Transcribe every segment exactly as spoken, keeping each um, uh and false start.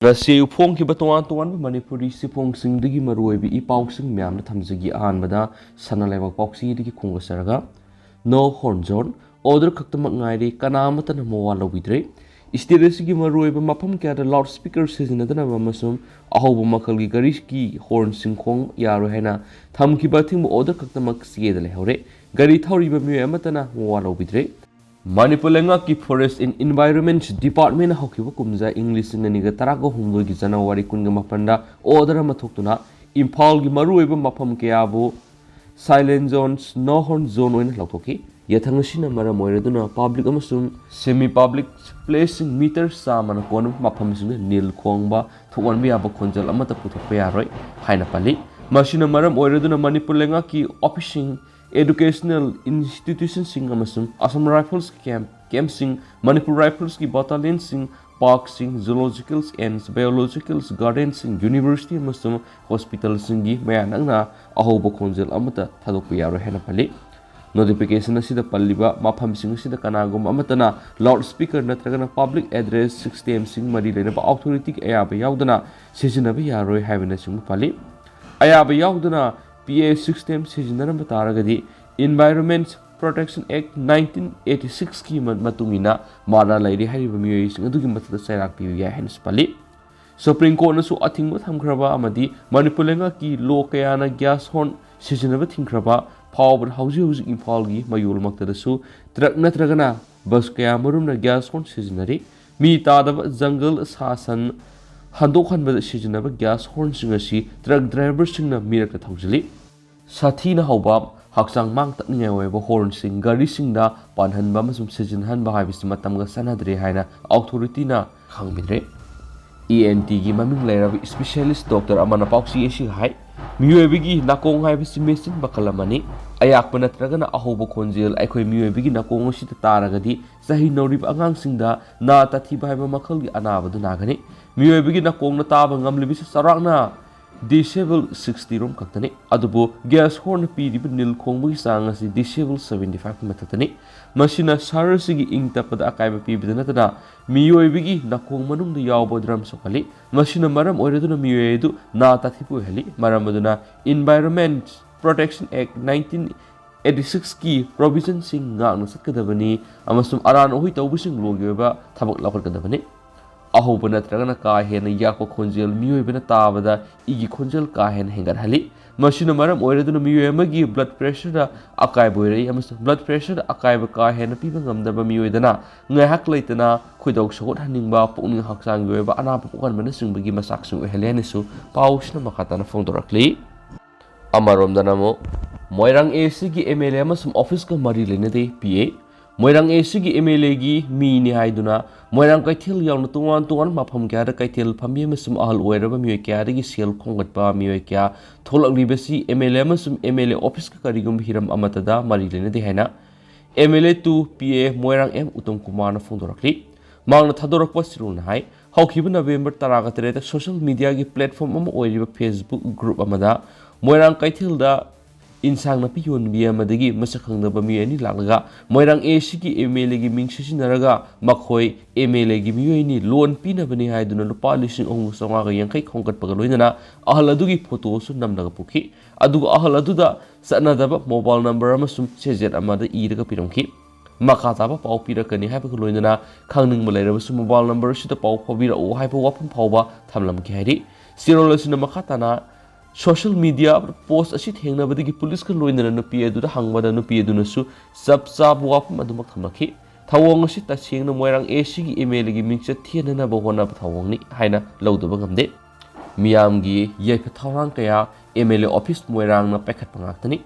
ꯉꯁꯤ ꯐꯣꯡꯈꯤꯕ ꯇꯣꯉꯥꯟ ꯇꯣꯉꯥꯟꯕ ꯃꯅꯤꯄꯨꯔꯤ ꯆꯦꯐꯣꯡꯁꯤꯡꯗꯒꯤ ꯃꯔꯨꯑꯣꯏꯕ ꯏ ꯄꯥꯎꯁꯤꯡ ꯃꯌꯥꯝꯗ ꯊꯝꯖꯒꯦ꯫ ꯑꯍꯥꯟꯕꯗ ꯁꯅꯥ ꯂꯩꯕꯥꯛ ꯄꯥꯎꯆꯦꯗꯒꯤ ꯈꯣꯡꯗꯥꯖꯔꯒ, No Horn Zone, order ꯈꯛꯇꯃꯛ ꯉꯥꯏꯔꯦ, ꯀꯅꯥ ꯑꯃꯠꯇꯅ ꯃꯋꯥ ꯂꯧꯕꯤꯗ꯭ꯔꯦ꯫ State ꯑꯁꯤꯒꯤ ꯃꯔꯨꯑꯣꯏꯕ ꯃꯐꯝ ꯀꯌꯥꯗ loudspeaker ꯁꯤꯖꯤꯟꯅꯗꯅꯕ ꯑꯃꯁꯨꯡ ꯑꯍꯧꯕ ꯃꯈꯜꯒꯤ ꯒꯥꯔꯤꯒꯤ horn ꯁꯤꯡ ꯈꯣꯡ ꯌꯥꯔꯣꯏ ꯍꯥꯏꯅ ꯊꯝꯈꯤꯕ ꯑꯊꯤꯡꯕ order ꯈꯛꯇꯃꯛ ꯆꯦꯗ ꯂꯩꯍꯧꯔꯦ꯫ ꯒꯥꯔꯤ ꯊꯧꯔꯤꯕ ꯃꯤꯑꯣꯏ ꯑꯃꯠꯇꯅ ꯃꯋꯥ ꯂꯧꯕꯤꯗ꯭ꯔꯦ꯫ ꯃꯅꯤꯄꯨꯔ ꯂꯩꯉꯥꯛꯀꯤ Forest and Environment Department ꯅ ꯍꯧꯈꯤꯕ ꯀꯨꯝꯖꯥ ꯏꯪ ꯂꯤꯁꯤꯡ ꯑꯅꯤꯒ ꯇꯔꯥꯒ ꯍꯨꯝꯗꯣꯏꯒꯤ ꯖꯅꯋꯥꯔꯤ ꯀꯨꯟꯒ ꯃꯥꯄꯟꯗ order ꯑꯃ ꯊꯣꯛꯇꯨꯅ ꯏꯝꯐꯥꯜꯒꯤ ꯃꯔꯨꯑꯣꯏꯕ ꯃꯐꯝ ꯀꯌꯥꯕꯨ silent zones, no horn zone ꯑꯣꯏꯅ ꯂꯥꯎꯊꯣꯛꯈꯤ꯫ ꯌꯥꯊꯪ ꯑꯁꯤꯅ ꯃꯔꯝ ꯑꯣꯏꯔꯗꯨꯅ public ꯑꯃꯁꯨꯡ semi public placeꯁꯤꯡ meter ꯆꯥꯝꯃꯅ ꯀꯣꯟꯕ ꯃꯐꯝꯁꯤꯡꯗ ꯅꯤꯜ ꯈꯣꯡꯕ ꯊꯣꯛꯍꯟꯕ ꯌꯥꯕ ꯈꯣꯟꯖꯦꯜ ꯑꯃꯠꯇ ꯄꯨꯊꯣꯛꯄ ꯌꯥꯔꯣꯏ ꯍꯥꯏꯅ ꯄꯜꯂꯤ꯫ ꯃꯁꯤꯅ ꯃꯔꯝ ꯑꯣꯏꯔꯗꯨꯅ ꯃꯅꯤꯄꯨꯔ ꯂꯩꯉꯥꯛꯀꯤ officeꯁꯤꯡ, educational institutionꯁꯤꯡ ꯑꯃꯁꯨꯡ Assam Rifles camp, campꯁꯤꯡ, Manipur Riflesꯀꯤ battalionꯁꯤꯡ, parkꯁꯤꯡ, zoological and biological gardenꯁꯤꯡ, university ꯑꯃꯁꯨꯡ hospitalꯁꯤꯡꯒꯤ ꯃꯌꯥ ꯅꯛꯅ ꯑꯍꯧꯕ ꯈꯣꯟꯖꯦꯜ ꯑꯃꯠꯇ ꯊꯥꯗꯣꯛꯄ ꯌꯥꯔꯣꯏ ꯍꯥꯏꯅ ꯄꯜꯂꯤ꯫ Notification ꯑꯁꯤꯗ ꯄꯜꯂꯤꯕ ꯃꯐꯝꯁꯤꯡ ꯑꯁꯤꯗ ꯀꯅꯥꯒꯨꯝꯕ ꯑꯃꯠꯇꯅ loudspeaker ꯅꯠꯇ꯭ꯔꯒꯅ public address systemꯁꯤꯡ ꯃꯔꯤ ꯂꯩꯅꯕ authorityꯒꯤ ꯑꯌꯥꯕ ꯌꯥꯎꯗꯅ ꯁꯤꯖꯤꯟꯅꯕ ꯌꯥꯔꯣꯏ ꯍꯥꯏꯕꯅꯆꯤꯡꯕ ꯄꯜꯂꯤ꯫ ꯑꯌꯥꯕ ꯌꯥꯎꯗꯅ PA system ꯁꯤꯖꯤꯟꯅꯔꯝꯕ ꯇꯥꯔꯒꯗꯤ Environment Protection Act nineteen eighty sixꯀꯤ ꯃ-, ꯃꯇꯨꯡ ꯏꯟꯅ ꯃꯔꯥꯜ ꯂꯩꯔꯦ ꯍꯥꯏꯔꯤꯕ ꯃꯤꯑꯣꯏꯁꯤꯡ ꯑꯗꯨꯒꯤ ꯃꯊꯛꯇ ꯆꯩꯔꯥꯛ ꯄꯤꯕ ꯌꯥꯏ ꯍꯥꯏꯅꯁꯨ ꯄꯜꯂꯤ꯫ Supreme Courtꯅꯁꯨ ꯑꯊꯤꯡꯕ ꯊꯝꯈ꯭ꯔꯕ ꯑꯃꯗꯤ ꯃꯅꯤꯄꯨꯔ ꯂꯩꯉꯥꯛꯀꯤ law ꯀꯌꯥꯅ gas horn ꯁꯤꯖꯤꯟꯅꯕ ꯊꯤꯡꯈ꯭ꯔꯕ ꯐꯥꯎꯕꯗ ꯍꯧꯖꯤꯛ ꯍꯧꯖꯤꯛ ꯏꯝꯐꯥꯜꯒꯤ ꯃꯌꯣꯜꯃꯛꯇꯗꯁꯨ truck ꯅꯠꯇ꯭ꯔꯒꯅ bus ꯀꯌꯥ ꯃꯔꯨꯝꯅ gas horn ꯁꯤꯖꯤꯟꯅꯔꯤ꯫ ꯃꯤ ꯇꯥꯗꯕ ꯖꯪꯒꯜ, ꯁꯥ ꯁꯟ ꯍꯟꯗꯣꯛꯍꯟꯕꯗ ꯁꯤꯖꯤꯟꯅꯕ gas hornꯁꯤꯡ ꯑꯁꯤ truck driverꯁꯤꯡꯅ ꯃꯤꯔꯛꯇ ꯊꯧꯖꯤꯜꯂꯤ꯫ ꯁꯥꯊꯤꯅ ꯍꯧꯕ, ꯍꯛꯆꯥꯡ ꯃꯥꯡ ꯇꯥꯛꯅꯤꯡꯉꯥꯏ ꯑꯣꯏꯕ hornꯁꯤꯡ ꯒꯥꯔꯤꯁꯤꯡꯗ ꯄꯥꯟꯍꯟꯕ ꯑꯃꯁꯨꯡ ꯁꯤꯖꯤꯟꯅꯍꯟꯕ ꯍꯥꯏꯕꯁꯤ ꯃꯇꯝꯒ ꯆꯥꯟꯅꯗ꯭ꯔꯦ ꯍꯥꯏꯅ authorityꯅ ꯈꯪꯕꯤꯗ꯭ꯔꯦ꯫ ENTꯒꯤ ꯃꯃꯤꯡ ꯂꯩꯔꯕ specialist doctor ꯑꯃꯅ ꯄꯥꯎꯆꯦ ꯑꯁꯤꯒ ꯍꯥꯏ, ꯃꯤꯑꯣꯏꯕꯒꯤ ꯅꯥꯀꯣꯡ ꯍꯥꯏꯕꯁꯤ machine ꯃꯈꯜ ꯑꯃꯅꯤ꯫ ꯑꯌꯥꯛꯄ ꯅꯠꯇ꯭ꯔꯒꯅ ꯑꯍꯧꯕ ꯈꯣꯟꯖꯦꯜ ꯑꯩꯈꯣꯏ ꯃꯤꯑꯣꯏꯕꯒꯤ ꯅꯥꯀꯣꯡ ꯑꯁꯤꯗ ꯇꯥꯔꯒꯗꯤ ꯆꯍꯤ ꯅꯧꯔꯤꯕ ꯑꯉꯥꯡꯁꯤꯡꯗ ꯅꯥ ꯇꯥꯊꯤꯕ ꯍꯥꯏꯕ ꯃꯈꯜꯒꯤ ꯑꯅꯥꯕꯗꯨ ꯅꯥꯒꯅꯤ꯫ ꯃꯤꯑꯣꯏꯕꯒꯤ ꯅꯥꯀꯣꯡꯅ ꯇꯥꯕ ꯉꯝꯂꯤꯕꯁꯤ ꯆꯥꯎꯔꯥꯛꯅ Decibel sixty ꯔꯣꯝ ꯈꯛꯇꯅꯤ꯫ ꯑꯗꯨꯕꯨ gas horn ꯅ ꯄꯤꯔꯤꯕ ꯅꯤꯜ ꯈꯣꯡꯕꯒꯤ ꯆꯥꯡ ꯑꯁꯤ decibel seventy five ꯀꯤ ꯃꯊꯛꯇꯅꯤ꯫ ꯃꯁꯤꯅ ꯁꯍꯔ ꯑꯁꯤꯒꯤ ꯏꯪ ꯇꯞꯄꯗ ꯑꯀꯥꯏꯕ ꯄꯤꯕꯗ ꯅꯠꯇꯅ ꯃꯤꯑꯣꯏꯕꯒꯤ ꯅꯥꯀꯣꯡ ꯃꯅꯨꯡꯗ ꯌꯥꯎꯕ drum ꯁꯣꯛꯍꯜꯂꯤ꯫ ꯃꯁꯤꯅ ꯃꯔꯝ ꯑꯣꯏꯔꯗꯨꯅ ꯃꯤꯑꯣꯏ ꯑꯗꯨ ꯅꯥ ꯇꯥꯊꯤꯕ ꯑꯣꯏꯍꯜꯂꯤ꯫ ꯃꯔꯝ ꯑꯗꯨꯅ Environment Protection Act nineteen eighty six ꯀꯤ provision ꯁꯤꯡ ꯉꯥꯛꯅ ꯆꯠꯀꯗꯕꯅꯤ ꯑꯃꯁꯨꯡ ꯑꯔꯥꯟ ꯑꯍꯣꯏ ꯇꯧꯕꯁꯤꯡ ꯂꯣꯒꯤ ꯑꯣꯏꯕ ꯊꯕꯛ ꯂꯧꯈꯠꯀꯗꯕꯅꯤ꯫ ꯑꯍꯧꯕ ꯅꯠꯇ꯭ꯔꯒꯅ ꯀꯥ ꯍꯦꯟꯅ ꯌꯥꯛꯄ ꯈꯣꯟꯖꯦꯜ ꯃꯤꯑꯣꯏꯕꯅ ꯇꯥꯕꯗ ꯏꯒꯤ ꯈꯣꯟꯖꯦꯜ ꯀꯥ ꯍꯦꯟꯅ ꯍꯦꯟꯒꯠꯍꯜꯂꯤ꯫ ꯃꯁꯤꯅ ꯃꯔꯝ ꯑꯣꯏꯔꯗꯨꯅ ꯃꯤꯑꯣꯏ ꯑꯃꯒꯤ blood pressure ꯗ ꯑꯀꯥꯏꯕ ꯑꯣꯏꯔꯛꯏ ꯑꯃꯁꯨꯡ blood pressure ꯗ ꯑꯀꯥꯏꯕ ꯀꯥ ꯍꯦꯟꯅ ꯄꯤꯕ ꯉꯝꯗꯕ ꯃꯤꯑꯣꯏꯗꯅ ꯉꯥꯏꯍꯥꯛ ꯂꯩꯇꯅ ꯈꯣꯏꯗꯧ ꯁꯧꯒꯠꯍꯟꯅꯤꯡꯕ, ꯄꯨꯛꯅꯤꯡ ꯍꯛꯆꯥꯡꯒꯤ ꯑꯣꯏꯕ ꯑꯅꯥꯕ ꯄꯣꯛꯍꯟꯕꯅꯆꯤꯡꯕꯒꯤ ꯃꯆꯥꯛꯁꯤꯡ ꯑꯣꯏꯍꯜꯂꯤ ꯍꯥꯏꯅꯁꯨ ꯄꯥꯎꯁꯤꯅ ꯃꯈꯥ ꯇꯥꯅ ꯐꯣꯡꯗꯣꯔꯛꯂꯤ꯫ ꯑꯃꯔꯣꯝꯗꯅ ꯑꯃꯨꯛ ꯃꯣꯏꯔꯥꯡ A C ꯒꯤ M L A ꯑꯃꯁꯨꯡ office ꯀ ꯃꯔꯤ ꯂꯩꯅꯗꯦ P A꯫ Moirang A C ꯒꯤ M L A ꯒꯤ ꯃꯤꯅꯤ ꯍꯥꯏꯗꯨꯅ ꯃꯣꯏꯔꯥꯡ ꯀꯩꯊꯦꯜ ꯌꯥꯎꯅ ꯇꯣꯉꯥꯟ ꯇꯣꯉꯥꯟꯕ ꯃꯐꯝ ꯀꯌꯥꯗ ꯀꯩꯊꯦꯜ ꯐꯝꯃꯤ ꯑꯃꯁꯨꯡ ꯑꯍꯜ ꯑꯣꯏꯔꯕ ꯃꯤꯑꯣꯏ ꯀꯌꯥꯗꯒꯤ ꯁꯦꯜ ꯈꯣꯝꯒꯠꯄ ꯃꯤꯑꯣꯏ ꯀꯌꯥ ꯊꯣꯛꯂꯛꯂꯤꯕꯁꯤ M L A ꯑꯃꯁꯨꯡ M L A office ꯀ ꯀꯔꯤꯒꯨꯝꯕ ꯍꯤꯔꯝ ꯑꯃꯠꯇꯗ ꯃꯔꯤ ꯂꯩꯅꯗꯦ ꯍꯥꯏꯅ M L A to P A Moirang M Uttam ꯀꯨꯃꯥꯔꯅ ꯐꯣꯡꯗꯣꯔꯛꯂꯤ꯫ ꯃꯍꯥꯛꯅ ꯊꯥꯗꯣꯔꯛꯄ ꯁꯤꯔꯣꯜꯅ ꯍꯥꯏ, ꯍꯧꯈꯤꯕ November ꯇꯔꯥꯒ ꯇꯔꯦꯠꯇ social media ꯒꯤ platform ꯑꯃ ꯑꯣꯏꯔꯤꯕ Facebook group ꯑꯃꯗ ꯃꯣꯏꯔꯥꯡ ꯀꯩꯊꯦꯜꯗ ꯏꯟꯁꯥꯡ ꯅꯥꯄꯤ ꯌꯣꯟꯕꯤ ꯑꯃꯗꯒꯤ ꯃꯁꯛ ꯈꯪꯗꯕ ꯃꯤꯑꯣꯏ ꯑꯅꯤ ꯂꯥꯛꯂꯒ ꯃꯣꯏꯔꯥꯡ A C ꯒꯤ M L A ꯒꯤ ꯃꯤꯡ ꯁꯤꯖꯤꯟꯅꯔꯒ ꯃꯈꯣꯏ M L A ꯒꯤ ꯃꯤꯑꯣꯏꯅꯤ loan ꯄꯤꯅꯕꯅꯤ ꯍꯥꯏꯗꯨꯅ ꯂꯨꯄꯥ ꯂꯤꯁꯤꯡ ꯑꯍꯨꯝꯒ ꯆꯥꯝꯃꯉꯥꯒ ꯌꯥꯡꯈꯩ ꯈꯣꯝꯒꯠꯄꯒ ꯂꯣꯏꯅꯅ ꯑꯍꯜ ꯑꯗꯨꯒꯤ photo ꯁꯨ ꯅꯝꯂꯒ ꯄꯨꯈꯤ꯫ ꯑꯗꯨꯒ ꯑꯍꯜ ꯑꯗꯨꯗ ꯆꯠꯅꯗꯕ mobile number ꯑꯃꯁꯨꯡ ꯆꯦꯖꯦꯠ ꯑꯃꯗ ꯏꯔꯒ ꯄꯤꯔꯝꯈꯤ꯫ ꯃꯈꯥ ꯇꯥꯕ ꯄꯥꯎ ꯄꯤꯔꯛꯀꯅꯤ ꯍꯥꯏꯕꯒ ꯂꯣꯏꯅꯅ ꯈꯪꯅꯤꯡꯕ ꯂꯩꯔꯕꯁꯨ mobile number ꯑꯁꯤꯗ ꯄꯥꯎ ꯐꯥꯎꯕꯤꯔꯛꯎ ꯍꯥꯏꯕ ꯋꯥꯐꯝ ꯐꯥꯎꯕ ꯊꯝꯂꯝꯈꯤ ꯍꯥꯏꯔꯤ꯫ ꯁꯤꯔꯣꯜ ꯑꯁꯤꯅ ꯃꯈꯥ ꯇꯥꯅ social media post ꯑꯁꯤ ꯊꯦꯡꯅꯕꯗꯒꯤ ꯄꯨꯂꯤꯁꯀ ꯂꯣꯏꯅꯅ ꯅꯨꯄꯤ ꯑꯗꯨꯗ ꯍꯪꯕꯗ ꯅꯨꯄꯤ ꯑꯗꯨꯅꯁꯨ ꯆꯞ ꯆꯥꯕ ꯋꯥꯐꯝ ꯑꯗꯨꯃꯛ ꯊꯝꯂꯛꯈꯤ꯫ ꯊꯧꯑꯣꯡ ꯑꯁꯤ ꯇꯁꯦꯡꯅ ꯃꯣꯏꯔꯥꯡ A C ꯒꯤ M L A ꯒꯤ ꯃꯤꯡꯆꯠ ꯊꯤꯍꯟꯅꯅꯕ ꯍꯣꯠꯅꯕ ꯊꯧꯑꯣꯡꯅꯤ ꯍꯥꯏꯅ ꯂꯧꯗꯕ ꯉꯝꯗꯦ꯫ ꯃꯤꯌꯥꯝꯒꯤ ꯌꯥꯏꯐ ꯊꯧꯔꯥꯡ ꯀꯌꯥ M L A office ꯃꯣꯏꯔꯥꯡꯅ ꯄꯥꯏꯈꯠꯄ ꯉꯥꯛꯇꯅꯤ꯫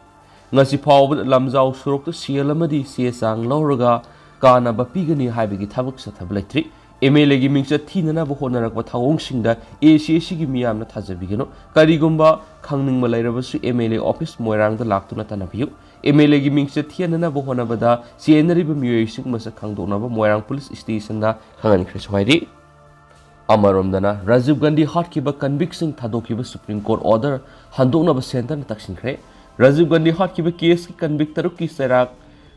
ꯉꯁꯤ ꯐꯥꯎꯕꯗ ꯂꯝꯖꯥꯎ ꯁꯣꯔꯣꯛꯇ ꯁꯦꯜ ꯑꯃꯗꯤ ꯆꯦ ꯆꯥꯡ ꯂꯧꯔꯒ ꯀꯥꯟꯅꯕ ꯄꯤꯒꯅꯤ ꯍꯥꯏꯕꯒꯤ ꯊꯕꯛ ꯆꯠꯊꯕ ꯂꯩꯇ꯭ꯔꯤ꯫ M L A ꯒꯤ ꯃꯤꯡꯆꯠ ꯊꯤꯅꯅꯕ ꯍꯣꯠꯅꯔꯛꯄ ꯊꯧꯑꯣꯡꯁꯤꯡꯗ A C A C ꯒꯤ ꯃꯤꯌꯥꯝꯅ ꯊꯥꯖꯕꯤꯒꯅꯨ꯫ ꯀꯔꯤꯒꯨꯝꯕ ꯈꯪꯅꯤꯡꯕ ꯂꯩꯔꯕꯁꯨ M L A office ꯃꯣꯏꯔꯥꯡꯗ ꯂꯥꯛꯇꯨꯅ ꯇꯥꯟꯅꯕꯤꯌꯨ꯫ M L A ꯒꯤ ꯃꯤꯡꯆꯠ ꯊꯤꯍꯟꯅꯅꯕ ꯍꯣꯠꯅꯕꯗ ꯆꯦꯟꯅꯔꯤꯕ ꯃꯤꯑꯣꯏꯁꯤꯡ ꯃꯁꯛ ꯈꯪꯗꯣꯛꯅꯕ ꯃꯣꯏꯔꯥꯡ police station ꯗ ꯈꯪꯍꯟꯈ꯭ꯔꯦꯁꯨ ꯍꯥꯏꯔꯤ꯫ ꯑꯃꯔꯣꯝꯗꯅ, Rajiv Gandhi ꯍꯥꯠꯈꯤꯕ convictꯁꯤꯡ ꯊꯥꯗꯣꯛꯈꯤꯕ Supreme Court order ꯍꯟꯗꯣꯛꯅꯕ centreꯅ ꯇꯛꯁꯤꯟꯈ꯭ꯔꯦ꯫ Rajiv Gandhi ꯍꯥꯠꯈꯤꯕ caseꯀꯤ convict ꯇꯔꯨꯛꯀꯤ ꯆꯩꯔꯥꯛ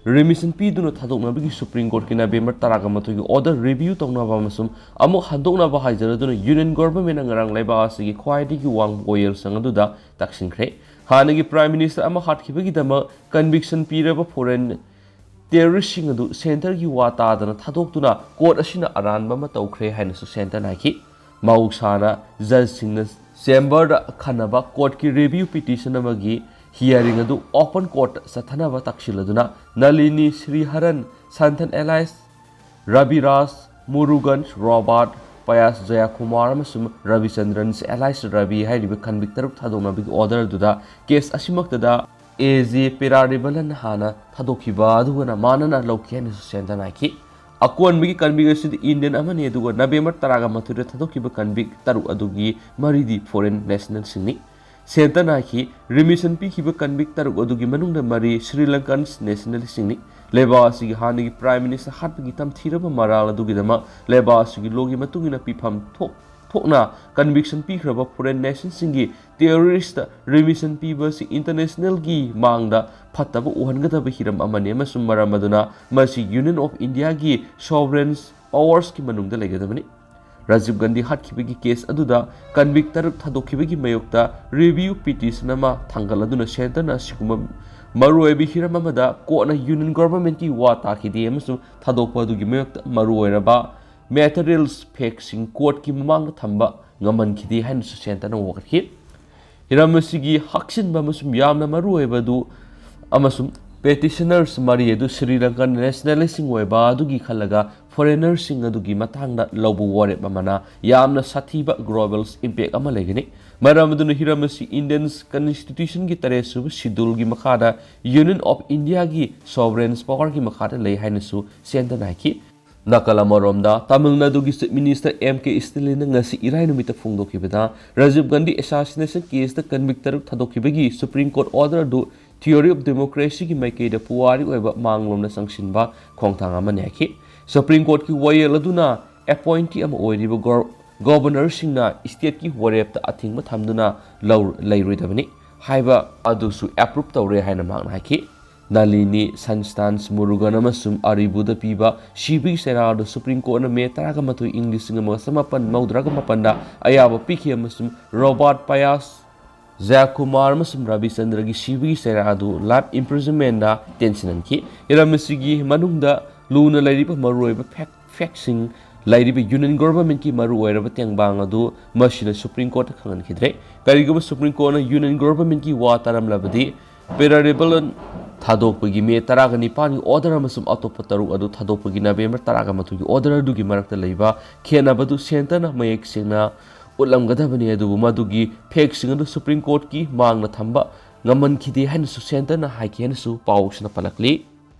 remission ꯄꯤꯗꯨꯅ ꯊꯥꯗꯣꯛꯅꯕꯒꯤ Supreme Courtꯀꯤ November ꯇꯔꯥꯒ ꯃꯥꯊꯣꯏꯒꯤ order review ꯇꯧꯅꯕ ꯑꯃꯁꯨꯡ ꯑꯃꯨꯛ ꯍꯟꯗꯣꯛꯅꯕ ꯍꯥꯏꯖꯔꯗꯨꯅ Union Governmentꯅ ꯉꯔꯥꯡ ꯂꯩꯕꯥꯛ ꯑꯁꯤꯒꯤ ꯈ꯭ꯋꯥꯏꯗꯒꯤ ꯋꯥꯡꯕ ꯋꯥꯌꯦꯜꯁꯪ ꯑꯗꯨꯗ ꯇꯛꯁꯤꯟꯈ꯭ꯔꯦ꯫ ꯍꯥꯟꯅꯒꯤ Prime Minister ꯑꯃ ꯍꯥꯠꯈꯤꯕꯒꯤꯗꯃꯛ conviction ꯄꯤꯔꯕ foreign terroristꯁꯤꯡ ꯑꯗꯨ centreꯒꯤ ꯋꯥ ꯇꯥꯗꯅ ꯊꯥꯗꯣꯛꯇꯨꯅ court ꯑꯁꯤꯅ ꯑꯔꯥꯟꯕ ꯑꯃ ꯇꯧꯈ꯭ꯔꯦ ꯍꯥꯏꯅꯁꯨ centreꯅ ꯍꯥꯏꯈꯤ꯫ ꯃꯍꯧꯁꯥꯅ judgeꯁꯤꯡꯅ chamberꯗ ꯈꯟꯅꯕ courtꯀꯤ review petition ꯑꯃꯒꯤ hearing ꯑꯗꯨ open courtꯇ ꯆꯠꯊꯅꯕ ꯇꯛꯁꯤꯜꯂꯗꯨꯅ ꯅꯂꯤꯅꯤ ꯁ꯭ꯔꯤꯍꯔꯟ, ꯁꯟꯊꯟ alias ꯔꯕꯤꯔꯥꯖ, ꯃꯨꯔꯨꯒꯟ, ꯔꯣꯕꯥꯔꯠ, ꯄꯌꯥꯁ ꯖꯌꯥꯀꯨꯃꯥꯔ ꯑꯃꯁꯨꯡ ꯔꯕꯤꯆꯟꯗ꯭ꯔꯟ alias ꯔꯕꯤ ꯍꯥꯏꯔꯤꯕ convict ꯇꯔꯨꯛ ꯊꯥꯗꯣꯛꯅꯕꯒꯤ order ꯑꯗꯨꯗ case ꯑꯁꯤꯃꯛꯇꯗ ꯑꯦ ꯖꯦ ꯄꯦꯔꯥꯔꯤꯕꯂꯟ ꯍꯥꯟꯅ ꯊꯥꯗꯣꯛꯈꯤꯕ ꯑꯗꯨꯒꯅ ꯃꯥꯟꯅꯅ ꯂꯧꯈꯤ ꯍꯥꯏꯅꯁꯨ centreꯅ ꯍꯥꯏꯈꯤ꯫ ꯑꯀꯣꯟꯕꯒꯤ convict ꯑꯁꯤꯗꯤ Indian ꯑꯃꯅꯤ, ꯑꯗꯨꯒ November ꯇꯔꯥꯒ ꯃꯥꯊꯣꯏꯗ ꯊꯥꯗꯣꯛꯈꯤꯕ convict ꯇꯔꯨꯛ ꯑꯗꯨꯒꯤ ꯃꯔꯤꯗꯤ foreign nationalꯁꯤꯡꯅꯤ꯫ Centreꯅ ꯍꯥꯏꯈꯤ, remission ꯄꯤꯈꯤꯕ convict ꯇꯔꯨꯛ ꯑꯗꯨꯒꯤ ꯃꯅꯨꯡꯗ ꯃꯔꯤ Sri Lankan nationalꯁꯤꯡꯅꯤ꯫ ꯂꯩꯕꯥꯛ ꯑꯁꯤꯒꯤ ꯍꯥꯟꯅꯒꯤ Prime Minister ꯍꯥꯠꯄꯒꯤ ꯇꯝꯊꯤꯔꯕ ꯃꯔꯥꯜ ꯑꯗꯨꯒꯤꯗꯃꯛ ꯂꯩꯕꯥꯛ ꯑꯁꯤꯒꯤ lawꯒꯤ ꯃꯇꯨꯡ ꯏꯟꯅ ꯄꯤꯐꯝ ꯊꯣꯛ-, ꯊꯣꯛꯅ conviction ꯄꯤꯈ꯭ꯔꯕ foreign nationꯁꯤꯡꯒꯤ terroristꯇ remission ꯄꯤꯕ ꯑꯁꯤ internationalꯒꯤ ꯃꯥꯡꯗ ꯐꯠꯇꯕ ꯎꯍꯟꯒꯗꯕ ꯍꯤꯔꯝ ꯑꯃꯅꯤ ꯑꯃꯁꯨꯡ ꯃꯔꯝ ꯑꯗꯨꯅ ꯃꯁꯤ Union of Indiaꯒꯤ sovereign powersꯀꯤ ꯃꯅꯨꯡꯗ ꯂꯩꯒꯗꯕꯅꯤ꯫ ꯔꯥꯖꯤꯕ ꯒꯥꯟꯙꯤ ꯍꯥꯠꯈꯤꯕꯒꯤ case ꯑꯗꯨꯗ convict ꯇꯔꯨꯛ ꯊꯥꯗꯣꯛꯈꯤꯕꯒꯤ ꯃꯥꯌꯣꯛꯇ review petition ꯑꯃ ꯊꯥꯡꯒꯠꯂꯗꯨꯅ centreꯅ ꯑꯁꯤꯒꯨꯝꯕ ꯃꯔꯨꯑꯣꯏꯕ ꯍꯤꯔꯝ ꯑꯃꯗ courtꯅ Union Governmentꯀꯤ ꯋꯥ ꯇꯥꯈꯤꯗꯦ ꯑꯃꯁꯨꯡ ꯊꯥꯗꯣꯛꯄ ꯑꯗꯨꯒꯤ ꯃꯥꯌꯣꯛꯇ ꯃꯔꯨꯑꯣꯏꯔꯕ materials factꯁꯤꯡ courtꯀꯤ ꯃꯃꯥꯡꯗ ꯊꯝꯕ ꯉꯝꯍꯟꯈꯤꯗꯦ ꯍꯥꯏꯅꯁꯨ centreꯅ ꯋꯥꯀꯠꯈꯤ꯫ ꯍꯤꯔꯝ ꯑꯁꯤꯒꯤ ꯍꯛꯆꯤꯟꯕ ꯑꯃꯁꯨꯡ ꯌꯥꯝꯅ ꯃꯔꯨꯑꯣꯏꯕ ꯑꯗꯨ ꯑꯃꯁꯨꯡ petitioners ꯃꯔꯤ ꯑꯗꯨ Sri Lankan nationalistꯁꯤꯡ ꯑꯣꯏꯕ ꯑꯗꯨꯒꯤ ꯈꯜꯂꯒ foreignerꯁꯤꯡ ꯑꯗꯨꯒꯤ ꯃꯇꯥꯡꯗ ꯂꯧꯕ ꯋꯥꯔꯦꯞ ꯑꯃꯅ ꯌꯥꯝꯅ ꯁꯥꯊꯤꯕ global impact ꯑꯃ ꯂꯩꯒꯅꯤ꯫ ꯃꯔꯝ ꯑꯗꯨꯅ ꯍꯤꯔꯝ ꯑꯁꯤ Indian Constitutionꯒꯤ ꯇꯔꯦꯠ ꯁꯨꯕ scheduleꯒꯤ ꯃꯈꯥꯗ Union of Indiaꯒꯤ sovereign powerꯒꯤ ꯃꯈꯥꯗ ꯂꯩ ꯍꯥꯏꯅꯁꯨ centreꯅ ꯍꯥꯏꯈꯤ꯫ ꯅꯥꯀꯜ ꯑꯃꯔꯣꯝꯗ, ꯇꯥꯃꯤꯜ ꯅꯥꯗꯨꯒꯤ Chief Minister ꯑꯦꯝ ꯀꯦ ꯁ꯭ꯇꯥꯂꯤꯟꯅ ꯉꯁꯤ ꯏꯔꯥꯏ ꯅꯨꯃꯤꯠꯇ ꯐꯣꯡꯗꯣꯛꯈꯤꯕꯗ, ꯔꯥꯖꯤꯕ ꯒꯥꯟꯙꯤ assassination caseꯇ convict ꯇꯔꯨꯛ ꯊꯥꯗꯣꯛꯈꯤꯕꯒꯤ Supreme Court order ꯑꯗꯨ theory of democracyꯒꯤ ꯃꯥꯏꯀꯩꯗ ꯄꯨꯋꯥꯔꯤ ꯑꯣꯏꯕ ꯃꯥꯡꯂꯣꯝꯗ ꯆꯪꯁꯤꯟꯕ ꯈꯣꯡꯊꯥꯡ ꯑꯃꯅꯤ ꯍꯥꯏꯈꯤ꯫ Supreme Courtꯀꯤ ꯋꯥꯌꯦꯜ ꯑꯗꯨꯅ appointee ꯑꯃ ꯑꯣꯏꯔꯤꯕ ꯒꯣꯔ-, ꯒꯣꯕꯔꯅꯔꯁꯤꯡꯅ ꯁ꯭ꯇꯦꯠꯀꯤ ꯋꯥꯔꯦꯞꯇ ꯑꯊꯤꯡꯕ ꯊꯝꯗꯨꯅ ꯂꯧ-, ꯂꯩꯔꯣꯏꯗꯕꯅꯤ ꯍꯥꯏꯕ ꯑꯗꯨꯁꯨ ꯑꯦꯄ꯭ꯔꯨꯞ ꯇꯧꯔꯦ ꯍꯥꯏꯅ ꯃꯍꯥꯛꯅ ꯍꯥꯏꯈꯤ꯫ ꯅꯥꯂꯤꯅꯤ, ꯁꯟꯁ꯭ꯇꯥꯟꯁ, ꯃꯨꯔꯨꯒꯟ ꯑꯃꯁꯨꯡ ꯑꯔꯤꯕꯨꯗ ꯄꯤꯕ ꯁꯤꯕꯒꯤ ꯆꯩꯔꯥ ꯑꯗꯨ ꯁꯨꯄ꯭ꯔꯤꯝ ꯀꯣꯔꯠꯅ ꯃꯦ ꯇꯔꯥꯒ ꯃꯥꯊꯣꯏ, ꯏꯪ ꯂꯤꯁꯤꯡ ꯑꯃꯒ ꯆꯃꯥꯄꯟ ꯃꯧꯗ꯭ꯔꯥꯒ ꯃꯥꯄꯟꯗ ꯑꯌꯥꯕ ꯄꯤꯈꯤ ꯑꯃꯁꯨꯡ ꯔꯣꯕꯥꯔꯠ ꯄꯌꯥꯁ, ꯖꯌꯀꯨꯃꯥꯔ ꯑꯃꯁꯨꯡ ꯔꯕꯤꯆꯟꯗ꯭ꯔꯒꯤ ꯁꯤꯕꯒꯤ ꯆꯩꯔꯥ ꯑꯗꯨ life imprisonment ꯇꯦꯟꯁꯤꯟꯍꯟꯈꯤ꯫ ꯍꯤꯔꯝ ꯑꯁꯤꯒꯤ ꯃꯅꯨꯡꯗ ꯂꯨꯅ ꯂꯩꯔꯤꯕ ꯃꯔꯨꯑꯣꯏꯕ fact, factꯁꯤꯡ ꯂꯩꯔꯤꯕ ꯌꯨꯅꯤꯌꯟ ꯒꯣꯚꯔꯟꯃꯦꯟꯠꯀꯤ ꯃꯔꯨꯑꯣꯏꯔꯕ ꯇꯦꯡꯕꯥꯡ ꯑꯗꯨ ꯃꯁꯤꯅ ꯁꯨꯄ꯭ꯔꯤꯝ ꯀꯣꯔꯠꯇ ꯈꯪꯍꯟꯈꯤꯗ꯭ꯔꯦ꯫ ꯀꯔꯤꯒꯨꯝꯕ ꯁꯨꯄ꯭ꯔꯤꯝ ꯀꯣꯔꯠꯅ ꯌꯨꯅꯤꯌꯟ ꯒꯣꯚꯔꯟꯃꯦꯟꯠꯀꯤ ꯋꯥ ꯇꯥꯔꯝꯂꯕꯗꯤ, ꯄꯦꯔꯥꯔꯤꯕꯂꯟ ꯊꯥꯗꯣꯛꯄꯒꯤ ꯃꯦ ꯇꯔꯥꯒ ꯅꯤꯄꯥꯟꯒꯤ ꯑꯣꯔꯗꯔ ꯑꯃꯁꯨꯡ ꯑꯇꯣꯞꯄ ꯇꯔꯨꯛ ꯑꯗꯨ ꯊꯥꯗꯣꯛꯄꯒꯤ ꯅꯕꯦꯝꯕꯔ ꯇꯔꯥꯒ ꯃꯥꯊꯣꯏꯒꯤ ꯑꯣꯔꯗꯔ ꯑꯗꯨꯒꯤ ꯃꯔꯛꯇ ꯂꯩꯕ ꯈꯦꯠꯅꯕꯗꯨ ꯁꯦꯟꯇꯔꯅ ꯃꯌꯦꯛ ꯁꯦꯡꯅ ꯎꯠꯂꯝꯒꯗꯕꯅꯤ, ꯑꯗꯨꯕꯨ ꯃꯗꯨꯒꯤ factꯁꯤꯡ ꯑꯗꯨ ꯁꯨꯄ꯭ꯔꯤꯝ ꯀꯣꯔꯠꯀꯤ ꯃꯥꯡꯗ ꯊꯝꯕ ꯉꯝꯍꯟꯈꯤꯗꯦ ꯍꯥꯏꯅꯁꯨ ꯁꯦꯟꯇꯔꯅ ꯍꯥꯏꯈꯤ ꯍꯥꯏꯅꯁꯨ ꯄꯥꯎꯁꯤꯅ ꯄꯜꯂꯛꯂꯤ꯫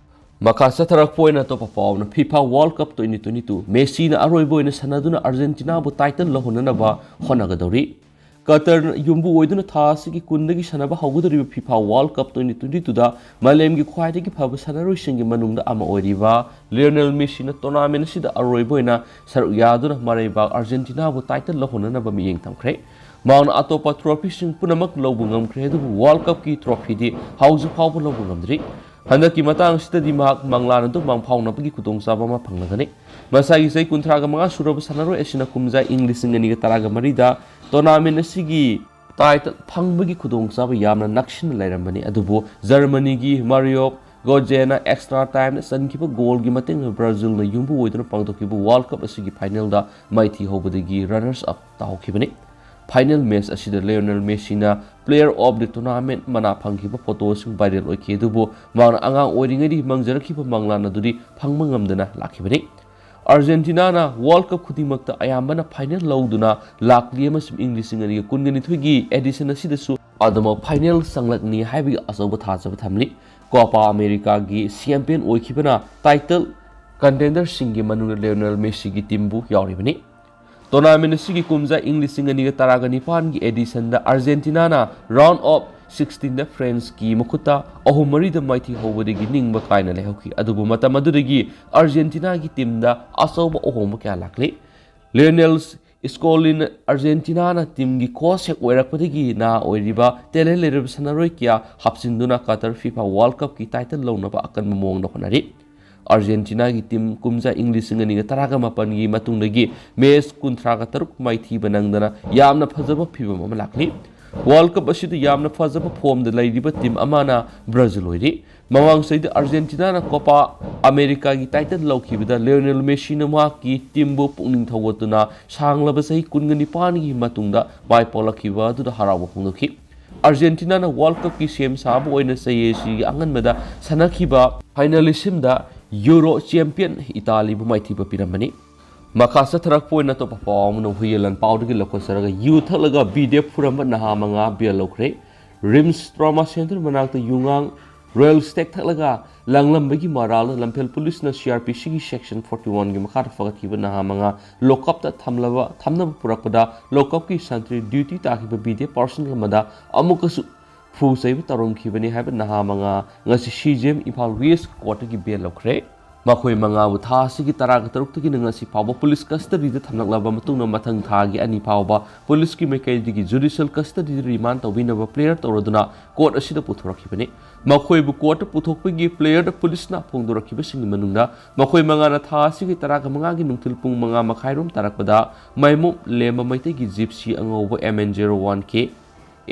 ꯃꯈꯥ ꯆꯠꯊꯔꯛꯄ ꯑꯣꯏꯅ ꯑꯇꯣꯞꯄ ꯄꯥꯎ ꯑꯃꯅ, FIFA World Cup twenty twenty-two, ꯃꯦꯁꯤꯅ ꯑꯔꯣꯏꯕ ꯑꯣꯏꯅ ꯁꯥꯟꯅꯗꯨꯅ ꯑꯥꯔꯖꯦꯟꯇꯤꯅꯥꯕꯨ title ꯂꯧꯍꯟꯅꯅꯕ ꯍꯣꯠꯅꯒꯗꯧꯔꯤ꯫ ꯀꯇꯔꯅ ꯌꯨꯝꯕꯨ ꯑꯣꯏꯗꯨꯅ ꯊꯥ ꯑꯁꯤꯒꯤ ꯀꯨꯟꯗꯒꯤ ꯁꯥꯟꯅꯕ ꯍꯧꯒꯗꯧꯔꯤꯕ FIFA World Cup twenty twenty-twoꯗ ꯃꯥꯂꯦꯝꯒꯤ ꯈ꯭ꯋꯥꯏꯗꯒꯤ ꯐꯕ ꯁꯥꯟꯅꯔꯣꯏꯁꯤꯡꯒꯤ ꯃꯅꯨꯡꯗ ꯑꯃ ꯑꯣꯏꯔꯤꯕ ꯂꯤꯑꯣꯅꯦꯜ ꯃꯦꯁꯤꯅ tournament ꯑꯁꯤꯗ ꯑꯔꯣꯏꯕ ꯑꯣꯏꯅ ꯁꯔꯨꯛ ꯌꯥꯗꯨꯅ ꯃꯔꯩꯕꯥꯛ ꯑꯥꯔꯖꯦꯟꯇꯤꯅꯥꯕꯨ title ꯂꯧꯍꯟꯅꯅꯕ ꯃꯤꯠꯌꯦꯡ ꯊꯝꯈ꯭ꯔꯦ꯫ ꯃꯍꯥꯛꯅ ꯑꯇꯣꯞꯄ trophyꯁꯤꯡ ꯄꯨꯝꯅꯃꯛ ꯂꯧꯕ ꯉꯝꯈ꯭ꯔꯦ, ꯑꯗꯨꯕꯨ World Cupꯀꯤ trophyꯗꯤ ꯍꯧꯖꯤꯛ ꯐꯥꯎꯕ ꯂꯧꯕ ꯉꯝꯗ꯭ꯔꯤ꯫ ꯍꯟꯗꯛꯀꯤ ꯃꯇꯥꯡ ꯑꯁꯤꯗꯗꯤ ꯃꯍꯥꯛ ꯃꯪꯂꯥꯟ ꯑꯗꯨ ꯃꯪꯐꯥꯎꯅꯕꯒꯤ ꯈꯨꯗꯣꯡꯆꯥꯕ ꯑꯃ ꯐꯪꯂꯒꯅꯤ꯫ ꯃꯁꯥꯒꯤ ꯆꯍꯤ ꯀꯨꯟꯊ꯭ꯔꯥꯒ ꯃꯉꯥ ꯁꯨꯔꯕ ꯁꯥꯟꯅꯔꯣꯏ ꯑꯁꯤꯅ ꯀꯨꯝꯖꯥ ꯏꯪ ꯂꯤꯁꯤꯡ ꯑꯅꯤꯒ ꯇꯔꯥꯒ ꯃꯔꯤꯗ tournament ꯑꯁꯤꯒꯤ title ꯐꯪꯕꯒꯤ ꯈꯨꯗꯣꯡꯆꯥꯕ ꯌꯥꯝꯅ ꯅꯛꯁꯤꯟꯅ ꯂꯩꯔꯝꯕꯅꯤ, ꯑꯗꯨꯕꯨ ꯖꯔꯃꯅꯤꯒꯤ ꯃꯥꯔꯤꯌꯣ ꯒꯣꯖꯦꯅ extra timeꯗ ꯆꯟꯈꯤꯕ goalꯒꯤ ꯃꯇꯦꯡꯅ ꯕ꯭ꯔꯥꯖꯤꯜꯅ ꯌꯨꯝꯕꯨ ꯑꯣꯏꯗꯨꯅ ꯄꯥꯡꯊꯣꯛꯈꯤꯕ World Cup ꯑꯁꯤꯒꯤ finalꯗ ꯃꯥꯏꯊꯤ ꯍꯧꯕꯗꯒꯤ runners up ꯇꯥꯍꯧꯈꯤꯕꯅꯤ꯫ Final match ꯑꯁꯤꯗ ꯂꯤꯑꯣꯅꯦꯜ ꯃꯦꯁꯤꯅ player of the tournament ꯃꯅꯥ ꯐꯪꯈꯤꯕ photoꯁꯤꯡ viral ꯑꯣꯏꯈꯤ, ꯑꯗꯨꯕꯨ ꯃꯍꯥꯛꯅ ꯑꯉꯥꯡ ꯑꯣꯏꯔꯤꯉꯩꯗꯒꯤ ꯃꯪꯖꯔꯛꯈꯤꯕ ꯃꯪꯂꯥꯟ ꯑꯗꯨꯗꯤ ꯐꯪꯕ ꯉꯝꯗꯅ ꯂꯥꯛꯈꯤꯕꯅꯤ꯫ ꯑꯥꯔꯖꯦꯟꯇꯤꯅꯥꯅ World Cup ꯈꯨꯗꯤꯡꯃꯛꯇ ꯑꯌꯥꯝꯕꯅ final ꯂꯧꯗꯨꯅ ꯂꯥꯛꯂꯤ ꯑꯃꯁꯨꯡ ꯏꯪ ꯂꯤꯁꯤꯡ ꯑꯅꯤꯒ ꯀꯨꯟꯒ ꯅꯤꯊꯣꯏꯒꯤ edition ꯑꯁꯤꯗꯁꯨ ꯑꯗꯨꯃꯛ final ꯆꯪꯂꯛꯅꯤ ꯍꯥꯏꯕꯒꯤ ꯑꯆꯧꯕ ꯊꯥꯖꯕ ꯊꯝꯂꯤ꯫ Copa Americaꯒꯤ champion ꯑꯣꯏꯈꯤꯕꯅ title contenderꯁꯤꯡꯒꯤ ꯃꯅꯨꯡꯗ ꯂꯤꯑꯣꯅꯦꯜ ꯃꯦꯁꯤꯒꯤ teamꯕꯨ ꯌꯥꯎꯔꯤꯕꯅꯤ꯫ Tournament ꯑꯁꯤꯒꯤ ꯀꯨꯝꯖꯥ ꯏꯪ ꯂꯤꯁꯤꯡ ꯑꯅꯤꯒ ꯇꯔꯥꯒ ꯅꯤꯄꯥꯟꯒꯤ editionꯗ ꯑꯥꯔꯖꯦꯟꯇꯤꯅꯥꯅ round of sixteenꯗ Franceꯀꯤ ꯃꯈꯨꯠꯇ ꯑꯍꯨꯝ ꯃꯔꯤꯗ ꯃꯥꯏꯊꯤ ꯍꯧꯕꯗꯒꯤ ꯅꯤꯡꯕ ꯀꯥꯏꯅ ꯂꯩꯍꯧꯈꯤ꯫ ꯑꯗꯨꯕꯨ ꯃꯇꯝ ꯑꯗꯨꯗꯒꯤ ꯑꯥꯔꯖꯦꯟꯇꯤꯅꯥꯒꯤ teamꯗ ꯑꯆꯧꯕ ꯑꯍꯣꯡꯕ ꯀꯌꯥ ꯂꯥꯛꯂꯤ꯫ ꯂꯤꯑꯣꯅꯦꯜ ꯁ꯭ꯀꯣꯂꯤꯟ ꯑꯥꯔꯖꯦꯟꯇꯤꯅꯥꯅ ꯇꯤꯝꯒꯤ ꯀꯣꯆ ꯍꯦꯛ ꯑꯣꯏꯔꯛꯄꯗꯒꯤ ꯅꯍꯥ ꯑꯣꯏꯔꯤꯕ ꯇꯦꯂꯦꯟ ꯂꯩꯔꯕ ꯁꯥꯟꯅꯔꯣꯏ ꯀꯌꯥ ꯍꯥꯞꯆꯤꯟꯗꯨꯅ ꯀꯇꯔ ꯐꯤꯐꯥ ꯋꯥꯔꯜ ꯀꯞꯀꯤ ꯇꯥꯏꯇꯜ ꯂꯧꯅꯕ ꯑꯀꯟꯕ ꯃꯑꯣꯡꯗ ꯍꯣꯠꯅꯔꯤ꯫ ꯑꯥꯔꯖꯦꯟꯇꯤꯅꯥꯒꯤ ꯇꯤꯝ ꯀꯨꯝꯖꯥ ꯏꯪ ꯂꯤꯁꯤꯡ ꯑꯅꯤꯒ ꯇꯔꯥꯒ ꯃꯥꯄꯟꯒꯤ ꯃꯇꯨꯡꯗꯒꯤ ꯃꯦꯆ ꯀꯨꯟꯊ꯭ꯔꯥꯒ ꯇꯔꯨꯛ ꯃꯥꯏꯊꯤꯕ ꯅꯪꯗꯅ ꯌꯥꯝꯅ ꯐꯖꯕ ꯐꯤꯕꯝ ꯑꯃ ꯂꯥꯛꯂꯤ꯫ ꯋꯥꯔꯜ ꯀꯞ ꯑꯁꯤꯗ ꯌꯥꯝꯅ ꯐꯖꯕ ꯐꯣꯝꯗ ꯂꯩꯔꯤꯕ ꯇꯤꯝ ꯑꯃꯅ ꯕ꯭ꯔꯥꯖꯤꯜ ꯑꯣꯏꯔꯤ꯫ ꯃꯃꯥꯡ ꯆꯍꯤꯗ ꯑꯥꯔꯖꯦꯟꯇꯤꯅꯥꯅ ꯀꯣꯄꯥ ꯑꯃꯦꯔꯤꯀꯥꯒꯤ ꯇꯥꯏꯇꯜ ꯂꯧꯈꯤꯕꯗ ꯂꯤꯑꯣꯅꯦꯜ ꯃꯦꯁꯤꯅ ꯃꯍꯥꯛꯀꯤ ꯇꯤꯝꯕꯨ ꯄꯨꯛꯅꯤꯡ ꯊꯧꯒꯠꯇꯨꯅ ꯁꯥꯡꯂꯕ ꯆꯍꯤ ꯀꯨꯟꯒ ꯅꯤꯄꯥꯟꯒꯤ ꯃꯇꯨꯡꯗ ꯃꯥꯏ ꯄꯥꯛꯂꯛꯈꯤꯕ ꯑꯗꯨꯗ ꯍꯔꯥꯎꯕ ꯐꯣꯡꯗꯣꯛꯈꯤ꯫ ꯑꯥꯔꯖꯦꯟꯇꯤꯅꯥꯅ ꯋꯥꯔꯜ ꯀꯞꯀꯤ ꯁꯦꯝ ꯁꯥꯕ ꯑꯣꯏꯅ ꯆꯌꯦꯠꯁꯤꯒꯤ ꯑꯉꯟꯕꯗ ꯁꯥꯟꯅꯈꯤꯕ ꯐꯥꯏꯅꯦꯂꯤꯁꯤꯝꯗ ꯌꯨꯔꯣ ꯆꯦꯝꯄꯤꯌꯟ ꯏꯇꯥꯂꯤꯕꯨ ꯃꯥꯏꯊꯤꯕ ꯄꯤꯔꯝꯕꯅꯤ꯫ ꯃꯈꯥ ꯆꯠꯊꯔꯛꯄ ꯑꯣꯏꯅ ꯑꯇꯣꯞꯄ ꯄꯥꯎ ꯑꯃꯅ ꯍꯨꯏꯌꯦꯟ ꯂꯥꯟꯄꯥꯎꯗꯒꯤ ꯂꯧꯈꯠꯆꯔꯒ ꯌꯨ ꯊꯛꯂꯒ ꯕꯤ ꯗꯦꯞ ꯐꯨꯔꯝꯕ ꯅꯍꯥ ꯃꯉꯥ ꯕꯦꯜ ꯂꯧꯈ꯭ꯔꯦ꯫ ꯔꯤꯝꯁ ꯇ꯭ꯔꯣꯃꯥ ꯁꯦꯟꯇꯔ ꯃꯅꯥꯛꯇ ꯌꯨꯉꯥꯡ ꯔꯣꯌꯦꯜ ꯁ꯭ꯇꯦꯛ ꯊꯛꯂꯒ ꯂꯪꯂꯝꯕꯒꯤ ꯃꯔꯥꯜꯗ ꯂꯝꯐꯦꯜ ꯄꯨꯂꯤꯁꯅ ꯁꯤ ꯑꯥꯔ ꯄꯤ ꯁꯤꯒꯤ ꯁꯦꯛꯁꯟ ꯐꯣꯔꯇꯤ ꯋꯥꯟꯒꯤ ꯃꯈꯥꯗ ꯐꯒꯠꯈꯤꯕ ꯅꯍꯥ ꯃꯉꯥ ꯂꯣꯛꯀꯞꯇ ꯊꯝꯂꯕ ꯊꯝꯅꯕ ꯄꯨꯔꯛꯄꯗ ꯂꯣꯛꯀꯞꯀꯤ ꯁꯟꯇ꯭ꯔꯤ ꯗ꯭ꯌꯨꯇꯤ ꯇꯥꯈꯤꯕ ꯕꯤ ꯗꯦꯞ ꯄꯥꯔꯁꯅꯦꯜ ꯑꯃꯗ ꯑꯃꯨꯛꯀꯁꯨ ꯐꯨ ꯆꯩꯕ ꯇꯧꯔꯝꯈꯤꯕꯅꯤ ꯍꯥꯏꯕ ꯅꯍꯥ ꯃꯉꯥ ꯉꯁꯤ C J M Imphal west ꯀꯣꯔꯠꯇꯒꯤ ꯕꯦꯜ ꯂꯧꯈ꯭ꯔꯦ꯫ ꯃꯈꯣꯏ ꯃꯉꯥꯕꯨ ꯊꯥ ꯑꯁꯤꯒꯤ ꯇꯔꯥꯒ ꯇꯔꯨꯛꯇꯒꯤꯅ ꯉꯁꯤ ꯐꯥꯎꯕ ꯄꯨꯂꯤꯁ ꯀꯁꯇꯗꯤꯗ ꯊꯝꯂꯛꯂꯕ ꯃꯇꯨꯡꯗ ꯃꯊꯪ ꯊꯥꯒꯤ ꯑꯅꯤ ꯐꯥꯎꯕ ꯄꯨꯂꯤꯁꯀꯤ ꯃꯥꯏꯀꯩꯗꯒꯤ ꯖꯨꯗꯤꯁꯤꯌꯦꯜ ꯀꯁꯇꯗꯤꯗ ꯔꯤꯃꯥꯟ ꯇꯧꯕꯤꯅꯕ ꯄ꯭ꯔꯦꯌꯔ ꯇꯧꯔꯗꯨꯅ ꯀꯣꯔꯠ ꯑꯁꯤꯗ ꯄꯨꯊꯣꯔꯛꯈꯤꯕꯅꯤ꯫ ꯃꯈꯣꯏꯕꯨ ꯀꯣꯔꯠꯇ ꯄꯨꯊꯣꯛꯄꯒꯤ ꯄ꯭ꯂꯦꯌꯔꯗ ꯄꯨꯂꯤꯁꯅ ꯐꯣꯡꯗꯣꯔꯛꯈꯤꯕꯁꯤꯡꯒꯤ ꯃꯅꯨꯡꯗ ꯃꯈꯣꯏ ꯃꯉꯥꯅ ꯊꯥ ꯑꯁꯤꯒꯤ ꯇꯔꯥꯒ ꯃꯉꯥꯒꯤ ꯅꯨꯡꯊꯤꯜ ꯄꯨꯡ ꯃꯉꯥ ꯃꯈꯥꯏꯔꯣꯝ ꯇꯥꯔꯛꯄꯗ ꯃꯥꯏꯃꯣꯞ ꯂꯦꯝꯕ ꯃꯩꯇꯩꯒꯤ ꯖꯤꯞꯁꯤ ꯑꯉꯧꯕ M N zero one K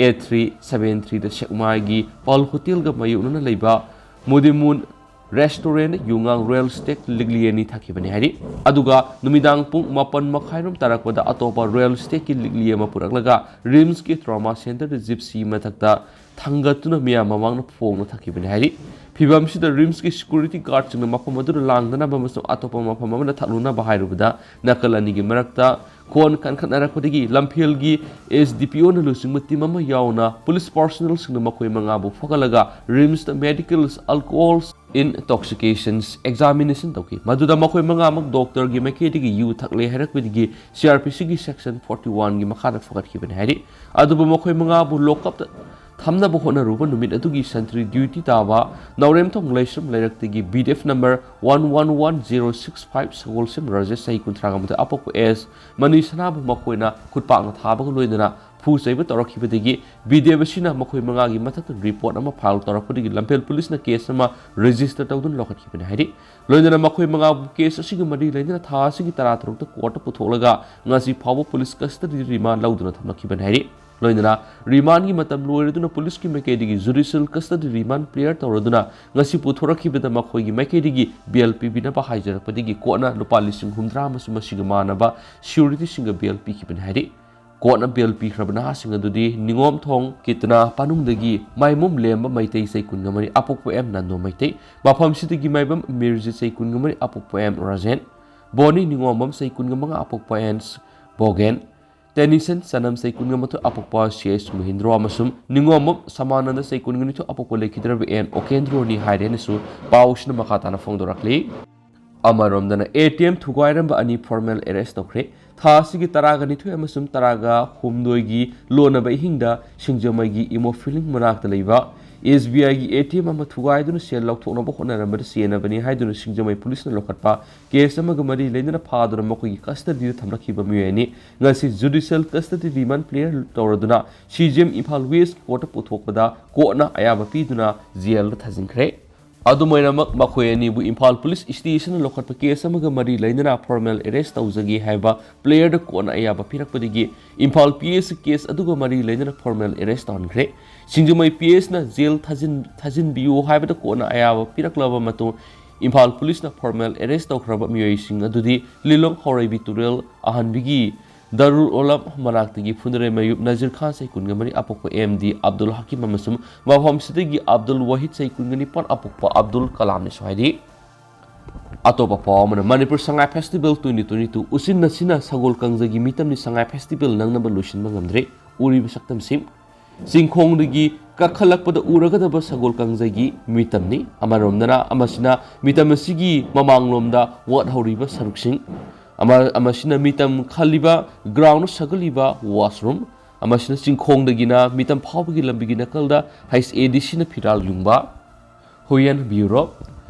eight three seven ꯊ꯭ꯔꯤꯗ ꯁꯦꯛꯃꯥꯏꯒꯤ ꯄꯥꯜ ꯍꯣꯇꯦꯜꯒ ꯃꯥꯌꯣꯛꯅꯅ ꯂꯩꯕ ꯃꯨꯗꯤꯃꯨꯟ ꯔꯦꯁꯇꯨꯔꯦꯟ ꯌꯨꯉꯥꯡ ꯔꯣꯌꯦꯜ ꯁ꯭ꯇꯦꯛ ꯂꯤꯛꯂꯤ ꯑꯅꯤ ꯊꯛꯈꯤꯕꯅꯤ ꯍꯥꯏꯔꯤ꯫ ꯑꯗꯨꯒ ꯅꯨꯃꯤꯗꯥꯡ ꯄꯨꯡ ꯃꯥꯄꯟ ꯃꯈꯥꯏꯔꯣꯝ ꯇꯥꯔꯛꯄꯗ ꯑꯇꯣꯞꯄ ꯔꯣꯌꯦꯜ ꯁ꯭ꯇꯦꯛꯀꯤ ꯂꯤꯛꯂꯤ ꯑꯃ ꯄꯨꯔꯛꯂꯒ ꯔꯤꯝꯁꯀꯤ ꯇ꯭ꯔꯣꯃꯥ ꯁꯦꯟꯇꯔꯗ ꯖꯤꯞꯁꯤ ꯃꯊꯛꯇ ꯊꯥꯡꯒꯠꯇꯨꯅ ꯃꯤꯌꯥꯝ ꯃꯃꯥꯡꯗ ꯐꯣꯡꯅ ꯊꯛꯈꯤꯕꯅꯤ ꯍꯥꯏꯔꯤ꯫ ꯐꯤꯕꯝꯁꯤꯗ ꯔꯤꯝꯁꯀꯤ ꯁꯦꯀ꯭ꯌꯨꯔꯤꯇꯤ ꯒꯥꯔꯗꯁꯤꯡꯅ ꯃꯐꯝ ꯑꯗꯨꯗ ꯂꯥꯡꯗꯅꯕ ꯑꯃꯁꯨꯡ ꯑꯇꯣꯞꯄ ꯃꯐꯝ ꯑꯃꯗ ꯊꯛꯂꯨꯅꯕ ꯍꯥꯏꯔꯨꯕꯗ ꯅꯥꯀꯜ ꯑꯅꯤꯒꯤ ꯃꯔꯛꯇ ꯈꯣꯟ ꯀꯟꯈꯠꯅꯔꯛꯄꯗꯒꯤ ꯂꯝꯐꯦꯜꯒꯤ ꯑꯦꯁ ꯗꯤ ꯄꯤ ꯑꯣꯅ ꯂꯨꯆꯤꯡꯕ ꯇꯤꯝ ꯑꯃ ꯌꯥꯎꯅ ꯄꯨꯂꯤꯁ ꯄꯥꯔꯁꯅꯦꯜꯁꯤꯡꯅ ꯃꯈꯣꯏ ꯃꯉꯥꯕꯨ ꯐꯒꯠꯂꯒ ꯔꯤꯝꯁꯇ ꯃꯦꯗꯤꯀꯦꯜ ꯑꯜꯀꯣꯍꯣꯜ ꯏꯟꯇꯣꯛꯁꯤꯀꯦꯁꯟꯁ ꯑꯦꯛꯖꯥꯃꯤꯅꯦꯁꯟ ꯇꯧꯈꯤ꯫ ꯃꯗꯨꯗ ꯃꯈꯣꯏ ꯃꯉꯥꯃꯛ ꯗꯣꯛꯇꯔꯒꯤ ꯃꯥꯏꯀꯩꯗꯒꯤ ꯌꯨ ꯊꯛꯂꯦ ꯍꯥꯏꯔꯛꯄꯗꯒꯤ ꯁꯤ ꯑꯥꯔ ꯄꯤ ꯁꯤꯒꯤ ꯁꯦꯛꯁꯟ ꯐꯣꯔꯇꯤ ꯋꯥꯟꯒꯤ ꯃꯈꯥꯗ ꯐꯒꯠꯈꯤꯕꯅꯤ ꯍꯥꯏꯔꯤ꯫ ꯑꯗꯨꯕꯨ ꯃꯈꯣꯏ ꯃꯉꯥꯕꯨ ꯂꯣꯛꯀꯞꯇ ꯊꯝꯅꯕ ꯍꯣꯠꯅꯔꯨꯕ ꯅꯨꯃꯤꯠ ꯑꯗꯨꯒꯤ ꯁꯟꯇ꯭ꯔꯤ ꯗ꯭ꯌꯨꯇꯤ ꯇꯥꯕ ꯅꯥꯎꯔꯦꯝꯊꯣꯡ ꯂꯩꯁ꯭ꯔꯝ ꯂꯩꯔꯛꯇꯒꯤ B D F number one one one zero six five Sagolsem Rajesh, ꯆꯍꯤ ꯀꯨꯟꯊ꯭ꯔꯥ ꯃꯥꯊꯣꯏ, ꯑꯄꯣꯛꯄ ꯑꯦꯁ ꯃꯅꯤ ꯁꯅꯥꯕꯨ ꯃꯈꯣꯏꯅ ꯈꯨꯠꯄꯥꯛꯅ ꯊꯥꯕꯒ ꯂꯣꯏꯅꯅ ꯐꯨ ꯆꯩꯕ ꯇꯧꯔꯛꯈꯤꯕꯗꯒꯤ ꯕꯤ ꯗꯤ ꯑꯦꯐ ꯑꯁꯤꯅ ꯃꯈꯣꯏ ꯃꯉꯥꯒꯤ ꯃꯊꯛꯇ ꯔꯤꯄꯣꯔꯠ ꯑꯃ ꯐꯥꯏꯜ ꯇꯧꯔꯛꯄꯗꯒꯤ ꯂꯝꯐꯦꯜ ꯄꯨꯂꯤꯁꯅ ꯀꯦꯁ ꯑꯃ ꯔꯦꯖꯤꯁꯇꯔ ꯇꯧꯗꯨꯅ ꯂꯧꯈꯠꯈꯤꯕꯅꯤ ꯍꯥꯏꯔꯤ꯫ ꯂꯣꯏꯅꯅ ꯃꯈꯣꯏ ꯃꯉꯥꯕꯨ ꯀꯦꯁ ꯑꯁꯤꯒꯤ ꯃꯔꯤ ꯂꯩꯅꯅ ꯊꯥ ꯑꯁꯤꯒꯤ ꯇꯔꯥ ꯇꯔꯨꯛꯇ ꯀꯣꯔꯠꯇ ꯄꯨꯊꯣꯛꯂꯒ ꯉꯁꯤ ꯐꯥꯎꯕ ꯄꯨꯂꯤꯁ ꯀꯁꯇꯗꯤꯗ ꯔꯤꯃꯥꯟ ꯂꯧꯗꯨꯅ ꯊꯝꯂꯛꯈꯤꯕꯅꯤ ꯍꯥꯏꯔꯤ꯫ ꯂꯣꯏꯅꯅ ꯔꯤꯃꯥꯟꯒꯤ ꯃꯇꯝ ꯂꯣꯏꯔꯗꯨꯅ ꯄꯨꯂꯤꯁꯀꯤ ꯃꯥꯏꯀꯩꯗꯒꯤ ꯖꯨꯗꯤꯁꯤꯌꯦꯜ ꯀꯁꯇꯗꯤ ꯔꯤꯃꯥꯟ ꯄ꯭ꯂꯦꯌꯔ ꯇꯧꯔꯗꯨꯅ ꯉꯁꯤ ꯄꯨꯊꯣꯔꯛꯈꯤꯕꯗ ꯃꯈꯣꯏꯒꯤ ꯃꯥꯏꯀꯩꯗꯒꯤ ꯕꯦꯜ ꯄꯤꯕꯤꯅꯕ ꯍꯥꯏꯖꯔꯛꯄꯗꯒꯤ ꯀꯣꯔꯠꯅ ꯂꯨꯄꯥ ꯂꯤꯁꯤꯡ ꯍꯨꯝꯗ꯭ꯔꯥ ꯑꯃꯁꯨꯡ ꯃꯁꯤꯒ ꯃꯥꯟꯅꯕ ꯁꯤꯀ꯭ꯌꯨꯔꯤꯇꯤꯁꯤꯡꯒ ꯕꯦꯜ ꯄꯤꯈꯤꯕꯅꯤ ꯍꯥꯏꯔꯤ꯫ ꯀꯣꯔꯠꯅ ꯕꯦꯜ ꯄꯤꯈ꯭ꯔꯕ ꯅꯍꯥꯁꯤꯡ ꯑꯗꯨꯗꯤ ꯅꯤꯉꯣꯝꯊꯣꯡ ꯀꯤꯇꯅꯥ ꯄꯥꯅꯨꯡꯗꯒꯤ ꯃꯥꯏꯃꯨꯝ ꯂꯦꯝꯕ ꯃꯩꯇꯩ ꯆꯍꯤ ꯀꯨꯟꯒ ꯃꯔꯤ, ꯑꯄꯣꯛꯄ ꯑꯦꯝ ꯅꯟꯗꯣ ꯃꯩꯇꯩ, ꯃꯐꯝꯁꯤꯗꯒꯤ ꯃꯥꯏꯕꯝ ꯃꯤꯔꯖꯤꯠ ꯆꯍꯤ ꯀꯨꯟꯒ ꯃꯔꯤ, ꯑꯄꯣꯛꯄ ꯑꯦꯝ ꯔꯥꯖꯦꯟ, ꯕꯣꯅꯤ ꯅꯤꯉꯣꯝꯕꯝ ꯆꯍꯤ ꯀꯨꯟꯒ ꯃꯉꯥ, ꯑꯄꯣꯛꯄ ꯑꯦꯟ ꯕꯣꯒꯦꯟ, ꯇꯦꯅꯤꯁꯟ ꯆꯅꯝ ꯆꯍꯤ ꯀꯨꯟꯒ ꯃꯥꯊꯣꯏ, ꯑꯄꯣꯛꯄ ꯁꯤ ꯑꯦꯁ ꯃꯍꯤꯟꯗ꯭ꯔꯣ ꯑꯃꯁꯨꯡ ꯅꯤꯉꯣꯝꯕꯝ ꯁꯃꯥꯅꯟꯗ ꯆꯍꯤ ꯀꯨꯟꯒ ꯅꯤꯊꯣꯏ, ꯑꯄꯣꯛꯄ ꯂꯩꯈꯤꯗ꯭ꯔꯕ ꯑꯦꯟ ꯑꯣꯀꯦꯟꯗ꯭ꯔꯣꯅꯤ ꯍꯥꯏꯔꯦꯅꯁꯨ ꯄꯥꯎꯁꯤꯅ ꯃꯈꯥ ꯇꯥꯅ ꯐꯣꯡꯗꯣꯔꯛꯂꯤ꯫ ꯑꯃꯔꯣꯝꯗꯅ, ꯑꯦ ꯇꯤ ꯑꯦꯝ ꯊꯨꯒꯥꯏꯔꯝꯕ ꯑꯅꯤ ꯐꯣꯔꯃꯦꯜ ꯑꯦꯔꯦꯁ ꯇꯧꯈ꯭ꯔꯦ꯫ ꯊꯥ ꯑꯁꯤꯒꯤ ꯇꯔꯥꯒ ꯅꯤꯊꯣꯏ ꯑꯃꯁꯨꯡ ꯇꯔꯥꯒ ꯍꯨꯝꯗꯣꯏꯒꯤ ꯂꯣꯟꯅꯕ ꯑꯍꯤꯡꯗ ꯁꯤꯡꯖꯃꯩꯒꯤ ꯏꯃꯣ ꯐꯤꯂꯤꯡ ꯃꯅꯥꯛꯇ ꯂꯩꯕ ꯑꯦꯁ ꯕꯤ ꯑꯥꯏꯒꯤ ꯑꯦ ꯇꯤ ꯑꯦꯝ ꯑꯃ ꯊꯨꯒꯥꯏꯗꯨꯅ ꯁꯦꯜ ꯂꯧꯊꯣꯛꯅꯕ ꯍꯣꯠꯅꯔꯝꯕꯗ ꯆꯦꯟꯅꯕꯅꯤ ꯍꯥꯏꯗꯨꯅ ꯁꯤꯡꯖꯃꯩ ꯄꯨꯂꯤꯁꯅ ꯂꯧꯈꯠꯄ ꯀꯦꯁ ꯑꯃꯒ ꯃꯔꯤ ꯂꯩꯅꯅ ꯐꯥꯗꯨꯅ ꯃꯈꯣꯏꯒꯤ ꯀꯁꯇꯗꯤꯗ ꯊꯝꯂꯛꯈꯤꯕ ꯃꯤꯑꯣꯏ ꯑꯅꯤ ꯉꯁꯤ ꯖꯨꯗꯤꯁꯤꯌꯦꯜ ꯀꯁꯇꯗꯤ ꯔꯤꯃꯥꯟ ꯄ꯭ꯂꯦꯌꯔ ꯇꯧꯔꯗꯨꯅ C J M Imphal west ꯀꯣꯔꯠꯇ ꯄꯨꯊꯣꯛꯄꯗ ꯀꯣꯔꯠꯅ ꯑꯌꯥꯕ ꯄꯤꯗꯨꯅ ꯖꯦꯜꯗ ꯊꯥꯖꯤꯟꯈ꯭ꯔꯦ꯫ ꯑꯗꯨꯝ ꯑꯣꯏꯅꯃꯛ, ꯃꯈꯣꯏ ꯑꯅꯤꯕꯨ ꯏꯝꯐꯥꯜ ꯄꯨꯂꯤꯁ ꯁ꯭ꯇꯦꯁꯟꯅ ꯂꯧꯈꯠꯄ ꯀꯦꯁ ꯑꯃꯒ ꯃꯔꯤ ꯂꯩꯅꯅ ꯐꯣꯔꯃꯦꯜ ꯑꯦꯔꯦꯁ ꯇꯧꯖꯒꯦ ꯍꯥꯏꯕ ꯄ꯭ꯂꯦꯌꯔꯗ ꯀꯣꯔꯠꯅ ꯑꯌꯥꯕ ꯄꯤꯔꯛꯄꯗꯒꯤ ꯏꯝꯐꯥꯜ ꯄꯤ ꯑꯦꯁ ꯀꯦꯁ ꯑꯗꯨꯒ ꯃꯔꯤ ꯂꯩꯅꯅ ꯐꯣꯔꯃꯦꯜ ꯑꯦꯔꯦꯁ ꯇꯧꯍꯟꯈ꯭ꯔꯦ꯫ ꯁꯤꯡꯖꯃꯩ ꯄꯤ ꯑꯦꯁꯅ ꯖꯦꯜ ꯊꯥꯖꯤꯟ-, ꯊꯥꯖꯤꯟꯕꯤꯌꯨ ꯍꯥꯏꯕꯗ ꯀꯣꯔꯠꯅ ꯑꯌꯥꯕ ꯄꯤꯔꯛꯂꯕ ꯃꯇꯨꯡ ꯏꯝꯐꯥꯜ ꯄꯨꯂꯤꯁꯅ ꯐꯣꯔꯃꯦꯜ ꯑꯦꯔꯦꯁ ꯇꯧꯈ꯭ꯔꯕ ꯃꯤꯑꯣꯏꯁꯤꯡ ꯑꯗꯨꯗꯤ ꯂꯤꯂꯣꯡ ꯍꯧꯔꯩꯕꯤ ꯇꯨꯔꯦꯜ ꯑꯍꯥꯟꯕꯤꯒꯤ ꯗꯥꯔꯨꯜ ꯎꯂꯨꯝ ꯃꯅꯥꯛꯇꯒꯤ ꯐꯨꯟꯗ꯭ꯔꯩꯃꯌꯨꯝ ꯅꯖꯤꯔ ꯈꯥꯟ ꯆꯍꯤ ꯀꯨꯟꯒ ꯃꯔꯤ, ꯑꯄꯣꯛꯄ ꯑꯦꯝ ꯗꯤ ꯑꯕꯗꯨꯜ ꯍꯀꯤꯝ ꯑꯃꯁꯨꯡ ꯃꯐꯝꯁꯤꯗꯒꯤ ꯑꯕꯗꯨꯜ ꯋꯥꯍꯤꯗ ꯆꯍꯤ ꯀꯨꯟꯒ ꯅꯤꯄꯥꯟ, ꯑꯄꯣꯛꯄ ꯑꯕꯗꯨꯜ ꯀꯂꯥꯝꯅꯤꯁꯨ ꯍꯥꯏꯔꯤ꯫ ꯑꯇꯣꯞꯄ ꯄꯥꯎ ꯑꯃꯅ, Manipur Sangai festival twenty twenty-two ꯎꯆꯤꯟ ꯅꯥꯆꯤꯟꯅ ꯁꯒꯣꯜ ꯀꯥꯡꯖꯩꯒꯤ ꯃꯤꯇꯝꯅꯤ꯫ ꯁꯉꯥꯏ ꯐꯦꯁꯇꯤꯚꯦꯜ ꯅꯪꯅꯕ ꯂꯣꯏꯁꯤꯟꯕ ꯉꯝꯗ꯭ꯔꯦ꯫ ꯎꯔꯤꯕ ꯁꯛꯇꯝꯁꯤ ꯆꯤꯡꯈꯣꯡꯗꯒꯤ ꯀꯥꯈꯠꯂꯛꯄꯗ ꯎꯔꯒꯗꯕ ꯁꯒꯣꯜ ꯀꯥꯡꯖꯩꯒꯤ ꯃꯤꯇꯝꯅꯤ꯫ ꯑꯃꯔꯣꯝꯗꯅ, ꯑꯃꯁꯤꯅ ꯃꯤꯇꯝ ꯑꯁꯤꯒꯤ ꯃꯃꯥꯡꯂꯣꯝꯗ ꯋꯥꯠꯍꯧꯔꯤꯕ ꯁꯔꯨꯛꯁꯤꯡ, ꯑꯃ-, ꯑꯃꯁꯤꯅ ꯃꯤꯇꯝ ꯈꯜꯂꯤꯕ ꯒ꯭ꯔꯥꯎꯟꯗ ꯁꯥꯒꯠꯂꯤꯕ ꯋꯥꯁꯔꯨꯝ, ꯑꯃꯁꯤꯅ ꯆꯤꯡꯈꯣꯡꯗꯒꯤꯅ ꯃꯤꯇꯝ ꯐꯥꯎꯕꯒꯤ ꯂꯝꯕꯤꯒꯤ ꯅꯥꯀꯜꯗ ꯍꯩꯁ ꯑꯦ ꯗꯤ ꯁꯤꯅ ꯐꯤꯔꯥꯜ ꯌꯨꯡꯕ꯫ ꯍꯨꯌꯦꯟ ꯕ꯭ꯌꯨꯔꯣ꯫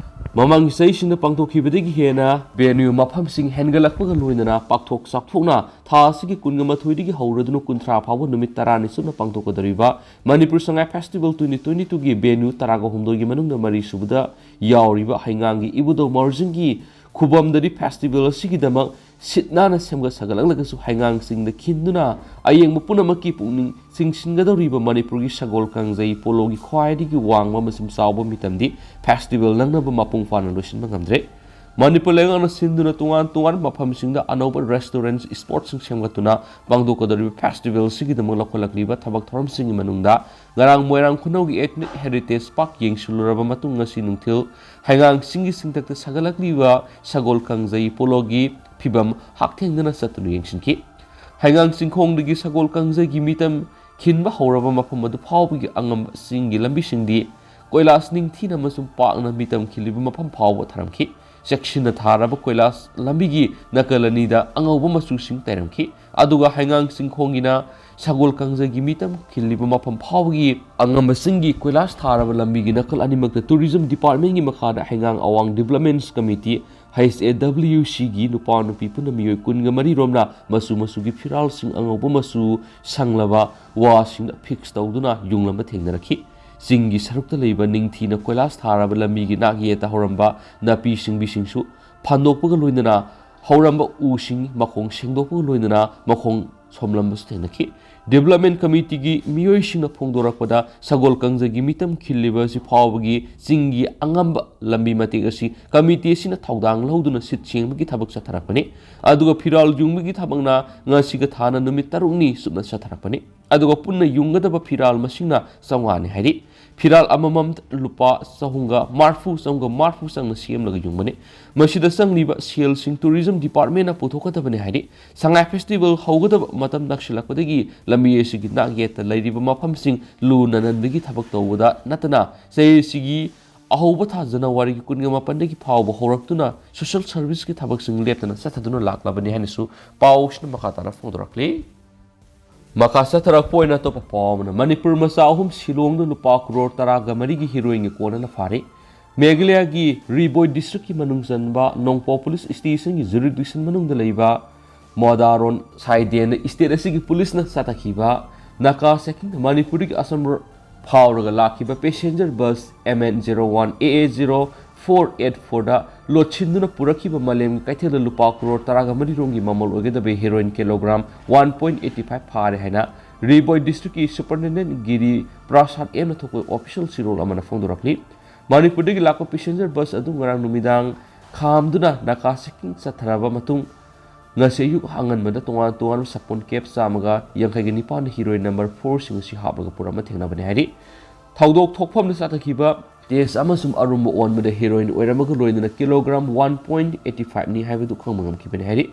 ꯃꯃꯥꯡꯒꯤ ꯆꯍꯤꯁꯤꯡꯗ ꯄꯥꯡꯊꯣꯛꯈꯤꯕꯗꯒꯤ ꯍꯦꯟꯅ ꯚꯦꯅ꯭ꯌꯨ ꯃꯐꯝꯁꯤꯡ ꯍꯦꯟꯒꯠꯂꯛꯄꯒ ꯂꯣꯏꯅꯅ ꯄꯥꯛꯊꯣꯛ ꯆꯥꯎꯊꯣꯛꯅ ꯊꯥ ꯑꯁꯤꯒꯤ ꯀꯨꯟꯒ ꯃꯥꯊꯣꯏꯗꯒꯤ ꯍꯧꯔꯗꯨꯅ ꯀꯨꯟꯊ꯭ꯔꯥ ꯐꯥꯎꯕ ꯅꯨꯃꯤꯠ ꯇꯔꯥꯅꯤ ꯆꯨꯞꯅ ꯄꯥꯡꯊꯣꯛꯀꯗꯧꯔꯤꯕ Manipur Sangai festival twenty twenty twoꯒꯤ ꯚꯦꯅ꯭ꯌꯨ ꯇꯔꯥꯒ ꯍꯨꯝꯗꯣꯏꯒꯤ ꯃꯅꯨꯡꯗ ꯃꯔꯤꯁꯨꯕꯗ ꯌꯥꯎꯔꯤꯕ ꯍꯩꯉꯥꯡꯒꯤ ꯏꯕꯨꯙꯧ ꯃꯥꯔꯖꯤꯡꯒꯤ ꯈꯨꯕꯝꯗꯗꯤ ꯐꯦꯁꯇꯤꯚꯦꯜ ꯑꯁꯤꯒꯤꯗꯃꯛ ꯁꯤꯠ ꯅꯥꯟꯅ ꯁꯦꯝꯒꯠ ꯁꯥꯒꯠꯂꯛꯂꯒꯁꯨ ꯍꯩꯉꯥꯡꯁꯤꯡꯗ ꯈꯤꯟꯗꯨꯅ ꯑꯌꯦꯡꯕ ꯄꯨꯝꯅꯃꯛꯀꯤ ꯄꯨꯛꯅꯤꯡ ꯆꯤꯡꯁꯤꯟꯒꯗꯧꯔꯤꯕ ꯃꯅꯤꯄꯨꯔꯒꯤ ꯁꯒꯣꯜ ꯀꯥꯡꯖꯩ ꯄꯣꯂꯣꯒꯤ ꯈ꯭ꯋꯥꯏꯗꯒꯤ ꯋꯥꯡꯕ ꯑꯃꯁꯨꯡ ꯆꯥꯎꯕ ꯃꯤꯇꯝꯗꯤ ꯐꯦꯁꯇꯤꯚꯦꯜ ꯅꯪꯅꯕ ꯃꯄꯨꯡ ꯐꯥꯅ ꯂꯣꯏꯁꯤꯟꯕ ꯉꯝꯗ꯭ꯔꯦ꯫ ꯃꯅꯤꯄꯨꯔ ꯂꯩꯉꯥꯛꯅ ꯁꯤꯟꯗꯨꯅ ꯇꯣꯉꯥꯟ ꯇꯣꯉꯥꯟꯕ ꯃꯐꯝꯁꯤꯡꯗ ꯑꯅꯧꯕ ꯔꯦꯁꯇꯨꯔꯦꯟꯠ, ꯁ꯭ꯄꯣꯠꯁꯤꯡ ꯁꯦꯝꯒꯠꯇꯨꯅ ꯄꯥꯡꯊꯣꯛꯀꯗꯧꯔꯤꯕ ꯐꯦꯁꯇꯤꯚꯦꯜ ꯑꯁꯤꯒꯤꯗꯃꯛ ꯂꯧꯈꯠꯂꯛꯂꯤꯕ ꯊꯕꯛ ꯊꯧꯔꯝꯁꯤꯡꯒꯤ ꯃꯅꯨꯡꯗ ꯉꯔꯥꯡ ꯃꯣꯏꯔꯥꯡ ꯈꯨꯅꯧꯒꯤ Ethnic Heritage Park ꯌꯦꯡꯁꯤꯜꯂꯨꯔꯕ ꯃꯇꯨꯡ, ꯉꯁꯤ ꯅꯨꯡꯊꯤꯜ ꯍꯩꯉꯥꯡ ꯆꯤꯡꯒꯤ ꯆꯤꯡꯊꯛꯇ ꯁꯥꯒꯠꯂꯛꯂꯤꯕ ꯁꯒꯣꯜ ꯀꯥꯡꯖꯩ ꯄꯣꯂꯣꯒꯤ ꯐꯤꯕꯝ ꯍꯛꯊꯦꯡꯅꯅ ꯆꯠꯇꯨꯅ ꯌꯦꯡꯁꯤꯟꯈꯤ꯫ ꯍꯩꯉꯥꯡ ꯆꯤꯡꯈꯣꯡꯗꯒꯤ ꯁꯒꯣꯜ ꯀꯥꯡꯖꯩꯒꯤ ꯃꯤꯇꯝ ꯈꯤꯟꯕ ꯍꯧꯔꯕ ꯃꯐꯝ ꯑꯗꯨ ꯐꯥꯎꯕꯒꯤ ꯑꯉꯝꯕ ꯆꯤꯡꯒꯤ ꯂꯝꯕꯤꯁꯤꯡꯗꯤ ꯀꯣꯏꯂꯥꯁ ꯅꯤꯡꯊꯤꯅ ꯑꯃꯁꯨꯡ ꯄꯥꯛꯅ ꯃꯤꯇꯝ ꯈꯤꯜꯂꯤꯕ ꯃꯐꯝ ꯐꯥꯎꯕ ꯊꯥꯔꯝꯈꯤ꯫ ꯆꯦꯛꯁꯤꯟꯅ ꯊꯥꯔꯕ ꯀꯣꯏꯂꯥꯁ ꯂꯝꯕꯤꯒꯤ ꯅꯥꯀꯜ ꯑꯅꯤꯗ ꯑꯉꯧꯕ ꯃꯆꯨꯁꯤꯡ ꯇꯩꯔꯝꯈꯤ꯫ ꯑꯗꯨꯒ ꯍꯩꯉꯥꯡ ꯆꯤꯡꯈꯣꯡꯒꯤꯅ ꯁꯒꯣꯜ ꯀꯥꯡꯖꯩꯒꯤ ꯃꯤꯇꯝ ꯈꯤꯜꯂꯤꯕ ꯃꯐꯝ ꯐꯥꯎꯕꯒꯤ ꯑꯉꯝꯕ ꯆꯤꯡꯒꯤ ꯀꯣꯏꯂꯥꯁ ꯊꯥꯔꯕ ꯂꯝꯕꯤꯒꯤ ꯅꯥꯀꯜ ꯑꯅꯤꯃꯛꯇ ꯇꯨꯔꯤꯖꯝ ꯗꯤꯄꯥꯔꯠꯃꯦꯟꯒꯤ ꯃꯈꯥꯗ ꯍꯩꯉꯥꯡ ꯑꯋꯥꯡ ꯗꯤꯕ꯭ꯂꯞꯃꯦꯟꯠꯁ ꯀꯃꯤꯇꯤ, ꯍꯩꯆ ꯑꯦ ꯗꯕ꯭ꯂꯤꯎ ꯁꯤꯒꯤ ꯅꯨꯄꯥ ꯅꯨꯄꯤ ꯄꯨꯟꯅ ꯃꯤꯑꯣꯏ ꯀꯨꯟꯒ ꯃꯔꯤ ꯔꯣꯝꯅ ꯃꯆꯨ ꯃꯆꯨꯒꯤ ꯐꯤꯔꯥꯜꯁꯤꯡ, ꯑꯉꯧꯕ ꯃꯆꯨ ꯁꯪꯂꯕ ꯋꯥꯁꯤꯡꯗ ꯐꯤꯛꯁ ꯇꯧꯗꯨꯅ ꯌꯨꯡꯂꯝꯕ ꯊꯦꯡꯅꯔꯛꯈꯤ꯫ ꯆꯤꯡꯒꯤ ꯁꯔꯨꯛꯇ ꯂꯩꯕ ꯅꯤꯡꯊꯤꯅ ꯀꯣꯏꯂꯥꯁ ꯊꯥꯔꯕ ꯂꯝꯕꯤꯒꯤ ꯅꯥꯛ ꯌꯦꯠꯇ ꯍꯧꯔꯝꯕ ꯅꯥꯄꯤ ꯁꯤꯡꯕꯤꯁꯤꯡꯁꯨ ꯐꯟꯗꯣꯛꯄꯒ ꯂꯣꯏꯅꯅ ꯍꯧꯔꯝꯕ ꯎꯁꯤꯡ ꯃꯈꯣꯡ ꯁꯦꯡꯗꯣꯛꯄꯒ ꯂꯣꯏꯅꯅ ꯃꯈꯣꯡ ꯁꯣꯝꯂꯝꯕꯁꯨ ꯊꯦꯡꯅꯈꯤ꯫ ꯗꯤꯕ꯭ꯂꯞꯃꯦꯟꯠ ꯀꯃꯤꯇꯤꯒꯤ ꯃꯤꯑꯣꯏꯁꯤꯡꯅ ꯐꯣꯡꯗꯣꯔꯛꯄꯗ, ꯁꯒꯣꯜ ꯀꯥꯡꯖꯩꯒꯤ ꯃꯤꯇꯝ ꯈꯤꯜꯂꯤꯕ ꯑꯁꯤ ꯐꯥꯎꯕꯒꯤ ꯆꯤꯡꯒꯤ ꯑꯉꯝꯕ ꯂꯝꯕꯤ ꯃꯇꯦꯛ ꯑꯁꯤ ꯀꯃꯤꯇꯤ ꯑꯁꯤꯅ ꯊꯧꯗꯥꯡ ꯂꯧꯗꯨꯅ ꯁꯤꯠ ꯁꯦꯡꯕꯒꯤ ꯊꯕꯛ ꯆꯠꯊꯔꯛꯄꯅꯤ꯫ ꯑꯗꯨꯒ ꯐꯤꯔꯥꯜ ꯌꯨꯡꯕꯒꯤ ꯊꯕꯛꯅ ꯉꯁꯤꯒ ꯊꯥꯅ ꯅꯨꯃꯤꯠ ꯇꯔꯨꯛꯅꯤ ꯆꯨꯞꯅ ꯆꯠꯊꯔꯛꯄꯅꯤ꯫ ꯑꯗꯨꯒ ꯄꯨꯟꯅ ꯌꯨꯡꯒꯗꯕ ꯐꯤꯔꯥꯜ ꯃꯁꯤꯡꯅ ꯆꯥꯝꯃꯉꯥꯅꯤ ꯍꯥꯏꯔꯤ꯫ ꯐꯤꯔꯥꯜ ꯑꯃꯃꯝ ꯂꯨꯄꯥ ꯆꯍꯨꯝꯒ ꯃꯔꯐꯨ, ꯆꯍꯨꯝꯒ ꯃꯔꯐꯨ ꯆꯪꯅ ꯁꯦꯝꯂꯒ ꯌꯨꯡꯕꯅꯤ꯫ ꯃꯁꯤꯗ ꯆꯪꯂꯤꯕ ꯁꯦꯜꯁꯤꯡ ꯇꯨꯔꯤꯖꯝ ꯗꯤꯄꯥꯔꯠꯃꯦꯟꯅ ꯄꯨꯊꯣꯛꯀꯗꯕꯅꯤ ꯍꯥꯏꯔꯤ꯫ ꯁꯉꯥꯏ ꯐꯦꯁꯇꯤꯚꯦꯜ ꯍꯧꯒꯗꯕ ꯃꯇꯝ ꯅꯛꯁꯤꯜꯂꯛꯄꯗꯒꯤ ꯂꯝꯕꯤ ꯑꯁꯤꯒꯤ ꯅꯥꯛ ꯌꯦꯠꯇ ꯂꯩꯔꯤꯕ ꯃꯐꯝꯁꯤꯡ ꯂꯨ ꯅꯥꯅꯤꯡꯕꯒꯤ ꯊꯕꯛ ꯇꯧꯕꯗ ꯅꯠꯇꯅ ꯆꯍꯤ ꯑꯁꯤꯒꯤ ꯑꯍꯧꯕ ꯊꯥ ꯖꯅꯋꯥꯔꯤꯒꯤ ꯀꯨꯟꯒ ꯃꯥꯄꯟꯗꯒꯤ ꯐꯥꯎꯕ ꯍꯧꯔꯛꯇꯨꯅ ꯁꯣꯁꯤꯌꯦꯜ ꯁꯔꯚꯤꯁꯀꯤ ꯊꯕꯛꯁꯤꯡ ꯂꯦꯞꯇꯅ ꯆꯠꯊꯗꯨꯅ ꯂꯥꯛꯂꯕꯅꯤ ꯍꯥꯏꯅꯁꯨ ꯄꯥꯎꯁꯤꯅ ꯃꯈꯥ ꯇꯥꯅ ꯐꯣꯡꯗꯣꯔꯛꯂꯤ꯫ ꯃꯈꯥ ꯆꯠꯊꯔꯛꯄ ꯑꯣꯏꯅ ꯑꯇꯣꯞꯄ ꯄꯥꯎ ꯑꯃꯅ, ꯃꯅꯤꯄꯨꯔ ꯃꯆꯥ ꯑꯍꯨꯝ ꯁꯤꯂꯣꯡꯗ ꯂꯨꯄꯥ ꯀ꯭ꯔꯣꯔ ꯇꯔꯥꯒ ꯃꯔꯤꯒꯤ ꯍꯤꯔꯣꯏꯟꯒꯤ ꯀꯣꯟꯅꯅ ꯐꯥꯔꯦ꯫ ꯃꯦꯘꯥꯂꯌꯥꯒꯤ ꯔꯤꯕꯣꯏ ꯗꯤꯁꯇ꯭ꯔꯤꯛꯀꯤ ꯃꯅꯨꯡ ꯆꯟꯕ ꯅꯣꯡꯄꯣꯛ ꯄꯨꯂꯤꯁ ꯁ꯭ꯇꯦꯁꯟꯒꯤ ꯖꯨꯔꯤꯗꯤꯛꯁꯟ ꯃꯅꯨꯡꯗ ꯂꯩꯕ ꯃꯣꯗꯥꯔꯣꯟ ꯁꯥꯏꯗꯦꯟꯗ ꯁ꯭ꯇꯦꯠ ꯑꯁꯤꯒꯤ ꯄꯨꯂꯤꯁꯅ ꯆꯠꯊꯈꯤꯕ ꯅꯥꯀꯥ ꯆꯦꯛꯀꯤꯡꯗ ꯃꯅꯤꯄꯨꯔꯗꯒꯤ ꯑꯁꯥꯝ ꯐꯥꯎꯔꯒ ꯂꯥꯛꯈꯤꯕ passenger bus M N zero one A A zero four eight four ꯗ ꯂꯣꯠꯁꯤꯟꯗꯨꯅ ꯄꯨꯔꯛꯈꯤꯕ ꯃꯥꯂꯦꯝꯒꯤ ꯀꯩꯊꯦꯜꯗ ꯂꯨꯄꯥ ꯀ꯭ꯔꯣꯔ ꯇꯔꯥꯒ ꯃꯔꯤ ꯔꯣꯝꯒꯤ ꯃꯃꯜ ꯑꯣꯏꯒꯗꯕ heroine kilogram one point eighty five ꯐꯥꯔꯦ ꯍꯥꯏꯅ ꯔꯤꯕꯣꯏ ꯗꯤꯁꯇ꯭ꯔꯤꯛꯀꯤ ꯁꯨꯄꯔꯤꯟꯇꯦꯟꯗꯦꯟꯠ ꯒꯤꯔꯤ ꯄ꯭ꯔꯁꯥꯗ ꯑꯦꯝꯅ ꯊꯣꯛꯄ ꯑꯣꯐꯤꯁꯤꯌꯦꯜ ꯆꯦꯔꯣꯜ ꯑꯃꯅ ꯐꯣꯡꯗꯣꯔꯛꯂꯤ꯫ ꯃꯅꯤꯄꯨꯔꯗꯒꯤ ꯂꯥꯛꯄ ꯄꯦꯁꯦꯟꯖꯔ ꯕꯁ ꯑꯗꯨ ꯉꯔꯥꯡ ꯅꯨꯃꯤꯗꯥꯡ ꯈꯥꯝꯗꯨꯅ ꯅꯥꯀꯥ ꯆꯦꯛꯀꯤꯡ ꯆꯠꯊꯔꯕ ꯃꯇꯨꯡ, ꯉꯁꯤ ꯑꯌꯨꯛ ꯑꯉꯟꯕꯗ ꯇꯣꯉꯥꯟ ꯇꯣꯉꯥꯟꯕ ꯁꯥꯄꯣꯟ ꯀꯦꯞ ꯆꯥꯝꯃꯒ ꯌꯥꯡꯈꯩꯒ ꯅꯤꯄꯥꯟꯗ ꯍꯤꯔꯣꯏꯟ ꯅꯝꯕꯔ ꯐꯣꯔꯁꯤꯡ ꯑꯁꯤ ꯍꯥꯞꯂꯒ ꯄꯨꯔꯛꯄ ꯊꯦꯡꯅꯕꯅꯤ ꯍꯥꯏꯔꯤ꯫ ꯊꯧꯗꯣꯛ ꯊꯣꯛꯐꯝꯗ ꯆꯠꯊꯈꯤꯕ ꯇꯦꯁ ꯑꯃꯁꯨꯡ ꯑꯔꯨꯝꯕ ꯑꯣꯟꯕꯗ ꯍꯤꯔꯣꯏꯟ ꯑꯣꯏꯔꯝꯃꯒ ꯂꯣꯏꯅꯅ ꯀꯤꯂꯣꯒ꯭ꯔꯥꯝ ꯋꯥꯟ ꯄꯣꯏꯟ ꯑꯩꯠꯇꯤ ꯐꯥꯏꯚꯅꯤ ꯍꯥꯏꯕꯗꯨ ꯈꯪꯕ ꯉꯝꯈꯤꯕꯅꯤ ꯍꯥꯏꯔꯤ꯫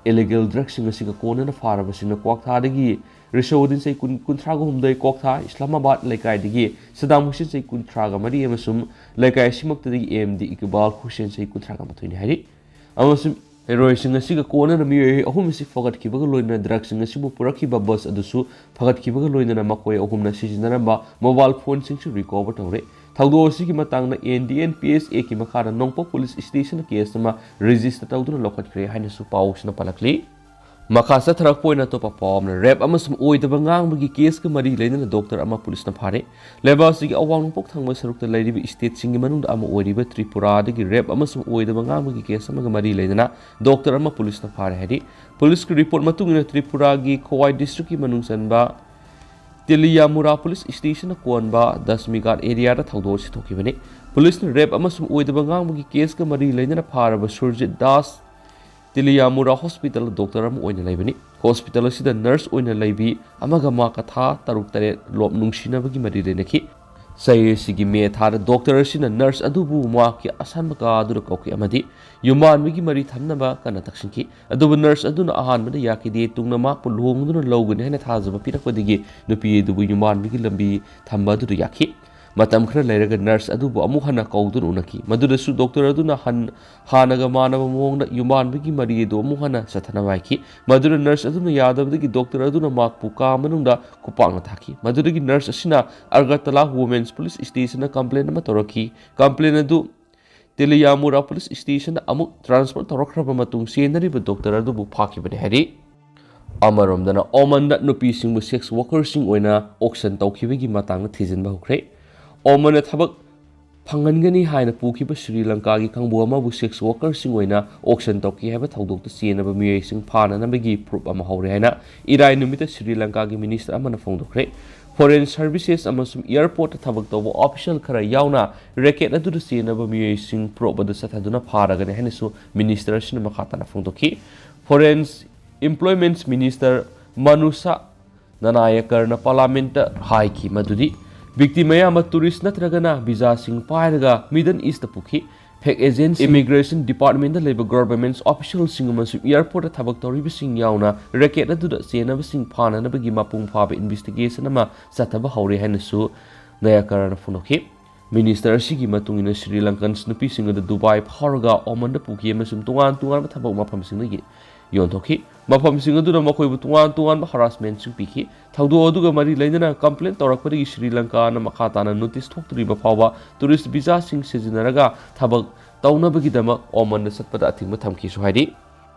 ꯏꯂꯤꯒꯦꯜ ꯗ꯭ꯔꯒꯁꯤꯡ ꯑꯁꯤꯒ ꯀꯣꯟꯅꯅ ꯐꯥꯔꯕꯁꯤꯡꯅ ꯀ꯭ꯋꯥꯛꯊꯥꯗꯒꯤ ꯔꯤꯁꯣꯗꯤꯟ ꯆꯍꯤ ꯀꯨꯟ, ꯀꯨꯟꯊ꯭ꯔꯥꯒ ꯍꯨꯝꯗꯣꯏ, ꯀ꯭ꯋꯥꯛꯊꯥ ꯏꯁꯂꯥꯃꯥꯕꯥꯗ ꯂꯩꯀꯥꯏꯗꯒꯤ ꯁꯗꯥꯝ ꯍꯨꯁꯦꯟ ꯆꯍꯤ ꯀꯨꯟꯊ꯭ꯔꯥꯒ ꯃꯔꯤ ꯑꯃꯁꯨꯡ ꯂꯩꯀꯥꯏ ꯑꯁꯤꯃꯛꯇꯗꯒꯤ ꯑꯦꯝ ꯗꯤ ꯏꯛꯕꯥꯜ ꯍꯨꯁꯦꯟ ꯆꯍꯤ ꯀꯨꯟꯊ꯭ꯔꯥꯒ ꯃꯥꯊꯣꯏꯅꯤ ꯍꯥꯏꯔꯤ꯫ ꯑꯃꯁꯨꯡ ꯍꯦꯔꯣꯏꯟꯁꯤꯡ ꯑꯁꯤꯒ ꯀꯣꯟꯅꯅ ꯃꯤꯑꯣꯏ ꯑꯍꯨꯝ ꯑꯁꯤ ꯐꯒꯠꯈꯤꯕꯒ ꯂꯣꯏꯅꯅ ꯗ꯭ꯔꯒꯁꯤꯡ ꯑꯁꯤꯕꯨ ꯄꯨꯔꯛꯈꯤꯕ ꯕꯁ ꯑꯗꯨꯁꯨ ꯐꯒꯠꯈꯤꯕꯒ ꯂꯣꯏꯅꯅ ꯃꯈꯣꯏ ꯑꯍꯨꯝꯅ ꯁꯤꯖꯤꯟꯅꯔꯝꯕ ꯃꯣꯕꯥꯏꯜ ꯐꯣꯟꯁꯤꯡꯁꯨ ꯔꯤꯀꯣꯚꯔ ꯇꯧꯔꯦ꯫ ꯊꯧꯗꯣꯛ ꯑꯁꯤꯒꯤ ꯃꯇꯥꯡꯗ N D N P S ꯑꯦꯒꯤ ꯃꯈꯥꯗ ꯅꯣꯡꯄꯣꯛ ꯄꯨꯂꯤꯁ ꯁ꯭ꯇꯦꯁꯟꯗ ꯀꯦꯁ ꯑꯃ ꯔꯦꯖꯤꯁꯇꯔ ꯇꯧꯗꯨꯅ ꯂꯧꯈꯠꯈ꯭ꯔꯦ ꯍꯥꯏꯅꯁꯨ ꯄꯥꯎꯁꯤꯅ ꯄꯜꯂꯛꯂꯤ꯫ ꯃꯈꯥ ꯆꯠꯊꯔꯛꯄ ꯑꯣꯏꯅ ꯑꯇꯣꯞꯄ ꯄꯥꯎ ꯑꯃꯅ, ꯔꯦꯞ ꯑꯃꯁꯨꯡ ꯑꯣꯏꯗꯕ ꯉꯥꯡꯕꯒꯤ ꯀꯦꯁꯀ ꯃꯔꯤ ꯂꯩꯅꯅ ꯗꯣꯛꯇꯔ ꯑꯃ ꯄꯨꯂꯤꯁꯅ ꯐꯥꯔꯦ꯫ ꯂꯩꯕꯥꯛ ꯑꯁꯤꯒꯤ ꯑꯋꯥꯡ ꯅꯣꯡꯄꯣꯛ ꯊꯪꯕ ꯁꯔꯨꯛꯇ ꯂꯩꯔꯤꯕ ꯁ꯭ꯇꯦꯠꯁꯤꯡꯒꯤ ꯃꯅꯨꯡꯗ ꯑꯃ ꯑꯣꯏꯔꯤꯕ ꯇ꯭ꯔꯤꯄꯨꯔꯥꯗꯒꯤ ꯔꯦꯞ ꯑꯃꯁꯨꯡ ꯑꯣꯏꯗꯕ ꯉꯥꯡꯕꯒꯤ ꯀꯦꯁ ꯑꯃꯒ ꯃꯔꯤ ꯂꯩꯅꯅ ꯗꯣꯛꯇꯔ ꯑꯃ ꯄꯨꯂꯤꯁꯅ ꯐꯥꯔꯦ ꯍꯥꯏꯔꯤ꯫ ꯄꯨꯂꯤꯁꯀꯤ ꯔꯤꯄꯣꯔꯠ ꯃꯇꯨꯡ ꯏꯟꯅ ꯇ꯭ꯔꯤꯄꯨꯔꯥꯒꯤ ꯈꯣꯋꯥꯏ ꯗꯤꯁꯇ꯭ꯔꯤꯛꯀꯤ ꯃꯅꯨꯡ ꯆꯟꯕ ꯇꯤꯂꯤꯌꯥꯃꯨꯔꯥ ꯄꯨꯂꯤꯁ ꯁ꯭ꯇꯦꯁꯟꯅ ꯀꯣꯟꯕ ꯗꯁꯃꯤꯒꯥꯠ ꯑꯦꯔꯤꯌꯥꯗ ꯊꯧꯗꯣꯛ ꯑꯁꯤ ꯊꯣꯛꯈꯤꯕꯅꯤ꯫ ꯄꯨꯂꯤꯁꯅ ꯔꯦꯞ ꯑꯃꯁꯨꯡ ꯑꯣꯏꯗꯕ ꯉꯥꯡꯕꯒꯤ ꯀꯦꯁꯀ ꯃꯔꯤ ꯂꯩꯅꯅ ꯐꯥꯔꯕ ꯁꯨꯔꯖꯤꯠ ꯗꯥꯁ ꯇꯤꯂꯤꯌꯥꯃꯨꯔꯥ ꯍꯣꯁꯄꯤꯇꯥꯜꯗ ꯗꯣꯛꯇꯔ ꯑꯃ ꯑꯣꯏꯅ ꯂꯩꯕꯅꯤ꯫ ꯍꯣꯁꯄꯤꯇꯥꯜ ꯑꯁꯤꯗ ꯅꯔꯁ ꯑꯣꯏꯅ ꯂꯩꯕꯤ ꯑꯃꯒ ꯃꯍꯥꯛꯀ ꯊꯥ ꯇꯔꯨꯛ ꯇꯔꯦꯠ ꯂꯣꯞ ꯅꯨꯡꯁꯤꯅꯕꯒꯤ ꯃꯔꯤ ꯂꯩꯅꯈꯤ꯫ ꯆꯍꯤ ꯑꯁꯤꯒꯤ ꯃꯦ ꯊꯥꯗ ꯗꯣꯛꯇꯔ ꯑꯁꯤꯅ ꯅꯔꯁ ꯑꯗꯨꯕꯨ ꯃꯍꯥꯛꯀꯤ ꯑꯁꯥꯟꯕ ꯀꯥ ꯑꯗꯨꯗ ꯀꯧꯈꯤ ꯑꯃꯗꯤ ꯌꯨꯝꯕꯥꯟꯕꯒꯤ ꯃꯔꯤ ꯊꯝꯅꯕ ꯀꯟꯅ ꯇꯛꯁꯤꯟꯈꯤ꯫ ꯑꯗꯨꯕꯨ ꯅꯔꯁ ꯑꯗꯨꯅ ꯑꯍꯥꯟꯕꯗ ꯌꯥꯈꯤꯗꯦ, ꯇꯨꯡꯗ ꯃꯍꯥꯛꯄꯨ ꯂꯨꯍꯣꯡꯗꯨꯅ ꯂꯧꯒꯅꯤ ꯍꯥꯏꯅ ꯊꯥꯖꯕ ꯄꯤꯔꯛꯄꯗꯒꯤ ꯅꯨꯄꯤ ꯑꯗꯨꯕꯨ ꯌꯨꯝꯕꯥꯟꯕꯒꯤ ꯂꯝꯕꯤ ꯊꯝꯕ ꯑꯗꯨꯗ ꯌꯥꯈꯤ꯫ ꯃꯇꯝ ꯈꯔ ꯂꯩꯔꯒ ꯅꯔꯁ ꯑꯗꯨꯕꯨ ꯑꯃꯨꯛ ꯍꯟꯅ ꯀꯧꯗꯨꯅ ꯎꯅꯈꯤ꯫ ꯃꯗꯨꯗꯁꯨ ꯗꯣꯛꯇꯔ ꯑꯗꯨꯅ ꯍꯟ-, ꯍꯥꯟꯅꯒ ꯃꯥꯟꯅꯕ ꯃꯑꯣꯡꯗ ꯌꯨꯝꯕꯥꯟꯕꯒꯤ ꯃꯔꯤ ꯑꯗꯨ ꯑꯃꯨꯛ ꯍꯟꯅ ꯆꯠꯊꯅꯕ ꯍꯥꯏꯈꯤ꯫ ꯃꯗꯨꯗ ꯅꯔꯁ ꯑꯗꯨꯅ ꯌꯥꯗꯕꯗꯒꯤ ꯗꯣꯛꯇꯔ ꯑꯗꯨꯅ ꯃꯍꯥꯛꯄꯨ ꯀꯥ ꯃꯅꯨꯡꯗ ꯈꯨꯄꯥꯛꯅ ꯊꯥꯈꯤ꯫ ꯃꯗꯨꯗꯒꯤ ꯅꯔꯁ ꯑꯁꯤꯅ ꯑꯒꯔꯇꯂꯥ ꯋꯨꯃꯦꯟꯁ ꯄꯨꯂꯤꯁ ꯁ꯭ꯇꯦꯁꯟꯗ ꯀꯝꯄ꯭ꯂꯦꯟ ꯑꯃ ꯇꯧꯔꯛꯈꯤ꯫ ꯀꯝꯄ꯭ꯂꯦꯟ ꯑꯗꯨ ꯇꯦꯂꯤꯌꯥꯃꯨꯔꯥ ꯄꯨꯂꯤꯁ ꯁ꯭ꯇꯦꯁꯟꯗ ꯑꯃꯨꯛ ꯇ꯭ꯔꯥꯟꯁꯐꯔ ꯇꯧꯔꯛꯈ꯭ꯔꯕ ꯃꯇꯨꯡ ꯆꯦꯟꯅꯔꯤꯕ ꯗꯣꯛꯇꯔ ꯑꯗꯨꯕꯨ ꯐꯥꯈꯤꯕꯅꯤ ꯍꯥꯏꯔꯤ꯫ ꯑꯃꯔꯣꯝꯗꯅ, ꯑꯣꯃꯟꯗ ꯅꯨꯄꯤꯁꯤꯡꯕꯨ ꯁꯦꯛꯁ ꯋꯥꯔꯀꯔꯁꯤꯡ ꯑꯣꯏꯅ ꯑꯣꯛꯁꯟ ꯇꯧꯈꯤꯕꯒꯤ ꯃꯇꯥꯡꯗ ꯊꯤꯖꯤꯟꯕ ꯍꯧꯈ꯭ꯔꯦ꯫ ꯑꯣꯃꯟꯅ ꯊꯕꯛ ꯐꯪꯍꯟꯒꯅꯤ ꯍꯥꯏꯅ ꯄꯨꯈꯤꯕ ꯁ꯭ꯔꯤ ꯂꯪꯀꯥꯒꯤ ꯀꯥꯡꯕꯨ ꯑꯃꯕꯨ ꯁꯦꯛꯁ ꯋꯥꯔꯀꯔꯁꯤꯡ ꯑꯣꯏꯅ ꯑꯣꯛꯁꯟ ꯇꯧꯈꯤ ꯍꯥꯏꯕ ꯊꯧꯗꯣꯛꯇ ꯆꯦꯟꯅꯕ ꯃꯤꯑꯣꯏꯁꯤꯡ ꯐꯥꯅꯅꯕꯒꯤ ꯄ꯭ꯔꯨꯞ ꯑꯃ ꯍꯧꯔꯦ ꯍꯥꯏꯅ ꯏꯔꯥꯏ ꯅꯨꯃꯤꯠꯇ ꯁ꯭ꯔꯤ ꯂꯪꯀꯥꯒꯤ ꯃꯤꯅꯤꯁꯇꯔ ꯑꯃꯅ ꯐꯣꯡꯗꯣꯛꯈ꯭ꯔꯦ꯫ ꯐꯣꯔꯦꯟ ꯁꯔꯚꯤꯁꯦꯁ ꯑꯃꯁꯨꯡ ꯑꯦꯌꯔꯄꯣꯔꯠꯇ ꯊꯕꯛ ꯇꯧꯕ ꯑꯣꯐꯤꯁꯤꯌꯦꯜ ꯈꯔ ꯌꯥꯎꯅ ꯔꯦꯀꯦꯠ ꯑꯗꯨꯗ ꯆꯦꯟꯅꯕ ꯃꯤꯑꯣꯏꯁꯤꯡ ꯄ꯭ꯔꯨꯞ ꯑꯗꯨ ꯆꯠꯊꯗꯨꯅ ꯐꯥꯔꯒꯅꯤ ꯍꯥꯏꯅꯁꯨ ꯃꯤꯅꯤꯁꯇꯔ ꯑꯁꯤꯅ ꯃꯈꯥ ꯇꯥꯅ ꯐꯣꯡꯗꯣꯛꯈꯤ꯫ ꯐꯣꯔꯦꯟ ꯏꯝꯄ꯭ꯂꯣꯏꯃꯦꯟꯠ ꯃꯤꯅꯤꯁꯇꯔ ꯃꯅꯨꯁꯥ ꯅꯅꯥꯌꯀꯔꯅ ꯄꯥꯔꯂꯥꯃꯦꯟꯠꯇ ꯍꯥꯏꯈꯤ ꯃꯗꯨꯗꯤ ꯚꯤꯛꯇꯤꯝ ꯑꯌꯥꯝꯕ ꯇꯨꯔꯤꯁ ꯅꯠꯇ꯭ꯔꯒꯅ ꯚꯤꯖꯥꯁꯤꯡ ꯄꯥꯏꯔꯒ ꯃꯤꯗꯜ ꯏꯁꯇ ꯄꯨꯈꯤ꯫ ꯐꯦꯛ ꯑꯦꯖꯦꯟꯁꯤ, ꯏꯃꯤꯒ꯭ꯔꯦꯁꯟ ꯗꯤꯄꯥꯔꯠꯃꯦꯟꯠꯇ ꯂꯩꯕ ꯒꯚꯔꯟꯃꯦꯟꯠ ꯑꯣꯐꯤꯁꯤꯌꯦꯜꯁꯤꯡ ꯑꯃꯁꯨꯡ ꯑꯦꯌꯔꯄꯣꯔꯠꯇ ꯊꯕꯛ ꯇꯧꯔꯤꯕꯁꯤꯡ ꯌꯥꯎꯅ ꯔꯦꯀꯦꯠ ꯑꯗꯨꯗ ꯆꯦꯟꯅꯕꯁꯤꯡ ꯐꯥꯅꯅꯕꯒꯤ ꯃꯄꯨꯡ ꯐꯥꯕ ꯏꯟꯚꯦꯁꯇꯤꯒꯦꯁꯟ ꯑꯃ ꯆꯠꯊꯕ ꯍꯧꯔꯦ ꯍꯥꯏꯅꯁꯨ ꯅꯌꯥꯀꯔꯅ ꯐꯣꯡꯗꯣꯛꯈꯤ꯫ ꯃꯤꯅꯤꯁꯇꯔ ꯑꯁꯤꯒꯤ ꯃꯇꯨꯡ ꯏꯟꯅ ꯁ꯭ꯔꯤ ꯂꯪꯀꯟꯁ ꯅꯨꯄꯤꯁꯤꯡ ꯑꯗꯨ ꯗꯨꯕꯥꯏ ꯐꯥꯎꯔꯒ ꯑꯣꯃꯟꯗ ꯄꯨꯈꯤ ꯑꯃꯁꯨꯡ ꯇꯣꯉꯥꯟ ꯇꯣꯉꯥꯟꯕ ꯊꯕꯛ ꯃꯐꯝꯁꯤꯡꯗ ꯌꯣꯟꯊꯣꯛꯈꯤ꯫ ꯃꯐꯝꯁꯤꯡ ꯑꯗꯨꯅ ꯃꯈꯣꯏꯕꯨ ꯇꯣꯉꯥꯟ ꯇꯣꯉꯥꯟꯕ ꯍꯔꯥꯁꯃꯦꯟꯠꯁꯤꯡ ꯄꯤꯈꯤ꯫ ꯊꯧꯗꯣꯛ ꯑꯗꯨꯒ ꯃꯔꯤ ꯂꯩꯅꯅ ꯀꯝꯄ꯭ꯂꯦꯟ ꯇꯧꯔꯛꯄꯗꯒꯤ ꯁ꯭ꯔꯤ ꯂꯪꯀꯥꯅ ꯃꯈꯥ ꯇꯥꯅ ꯅꯣꯇꯤꯁ ꯊꯣꯛꯇ꯭ꯔꯤꯕ ꯐꯥꯎꯕ ꯇꯨꯔꯤꯁ ꯚꯤꯖꯥꯁꯤꯡ ꯁꯤꯖꯤꯟꯅꯔꯒ ꯊꯕꯛ ꯇꯧꯅꯕꯒꯤꯗꯃꯛ ꯑꯣꯃꯟꯗ ꯆꯠꯄꯗ ꯑꯊꯤꯡꯕ ꯊꯝꯈꯤꯁꯨ ꯍꯥꯏꯔꯤ꯫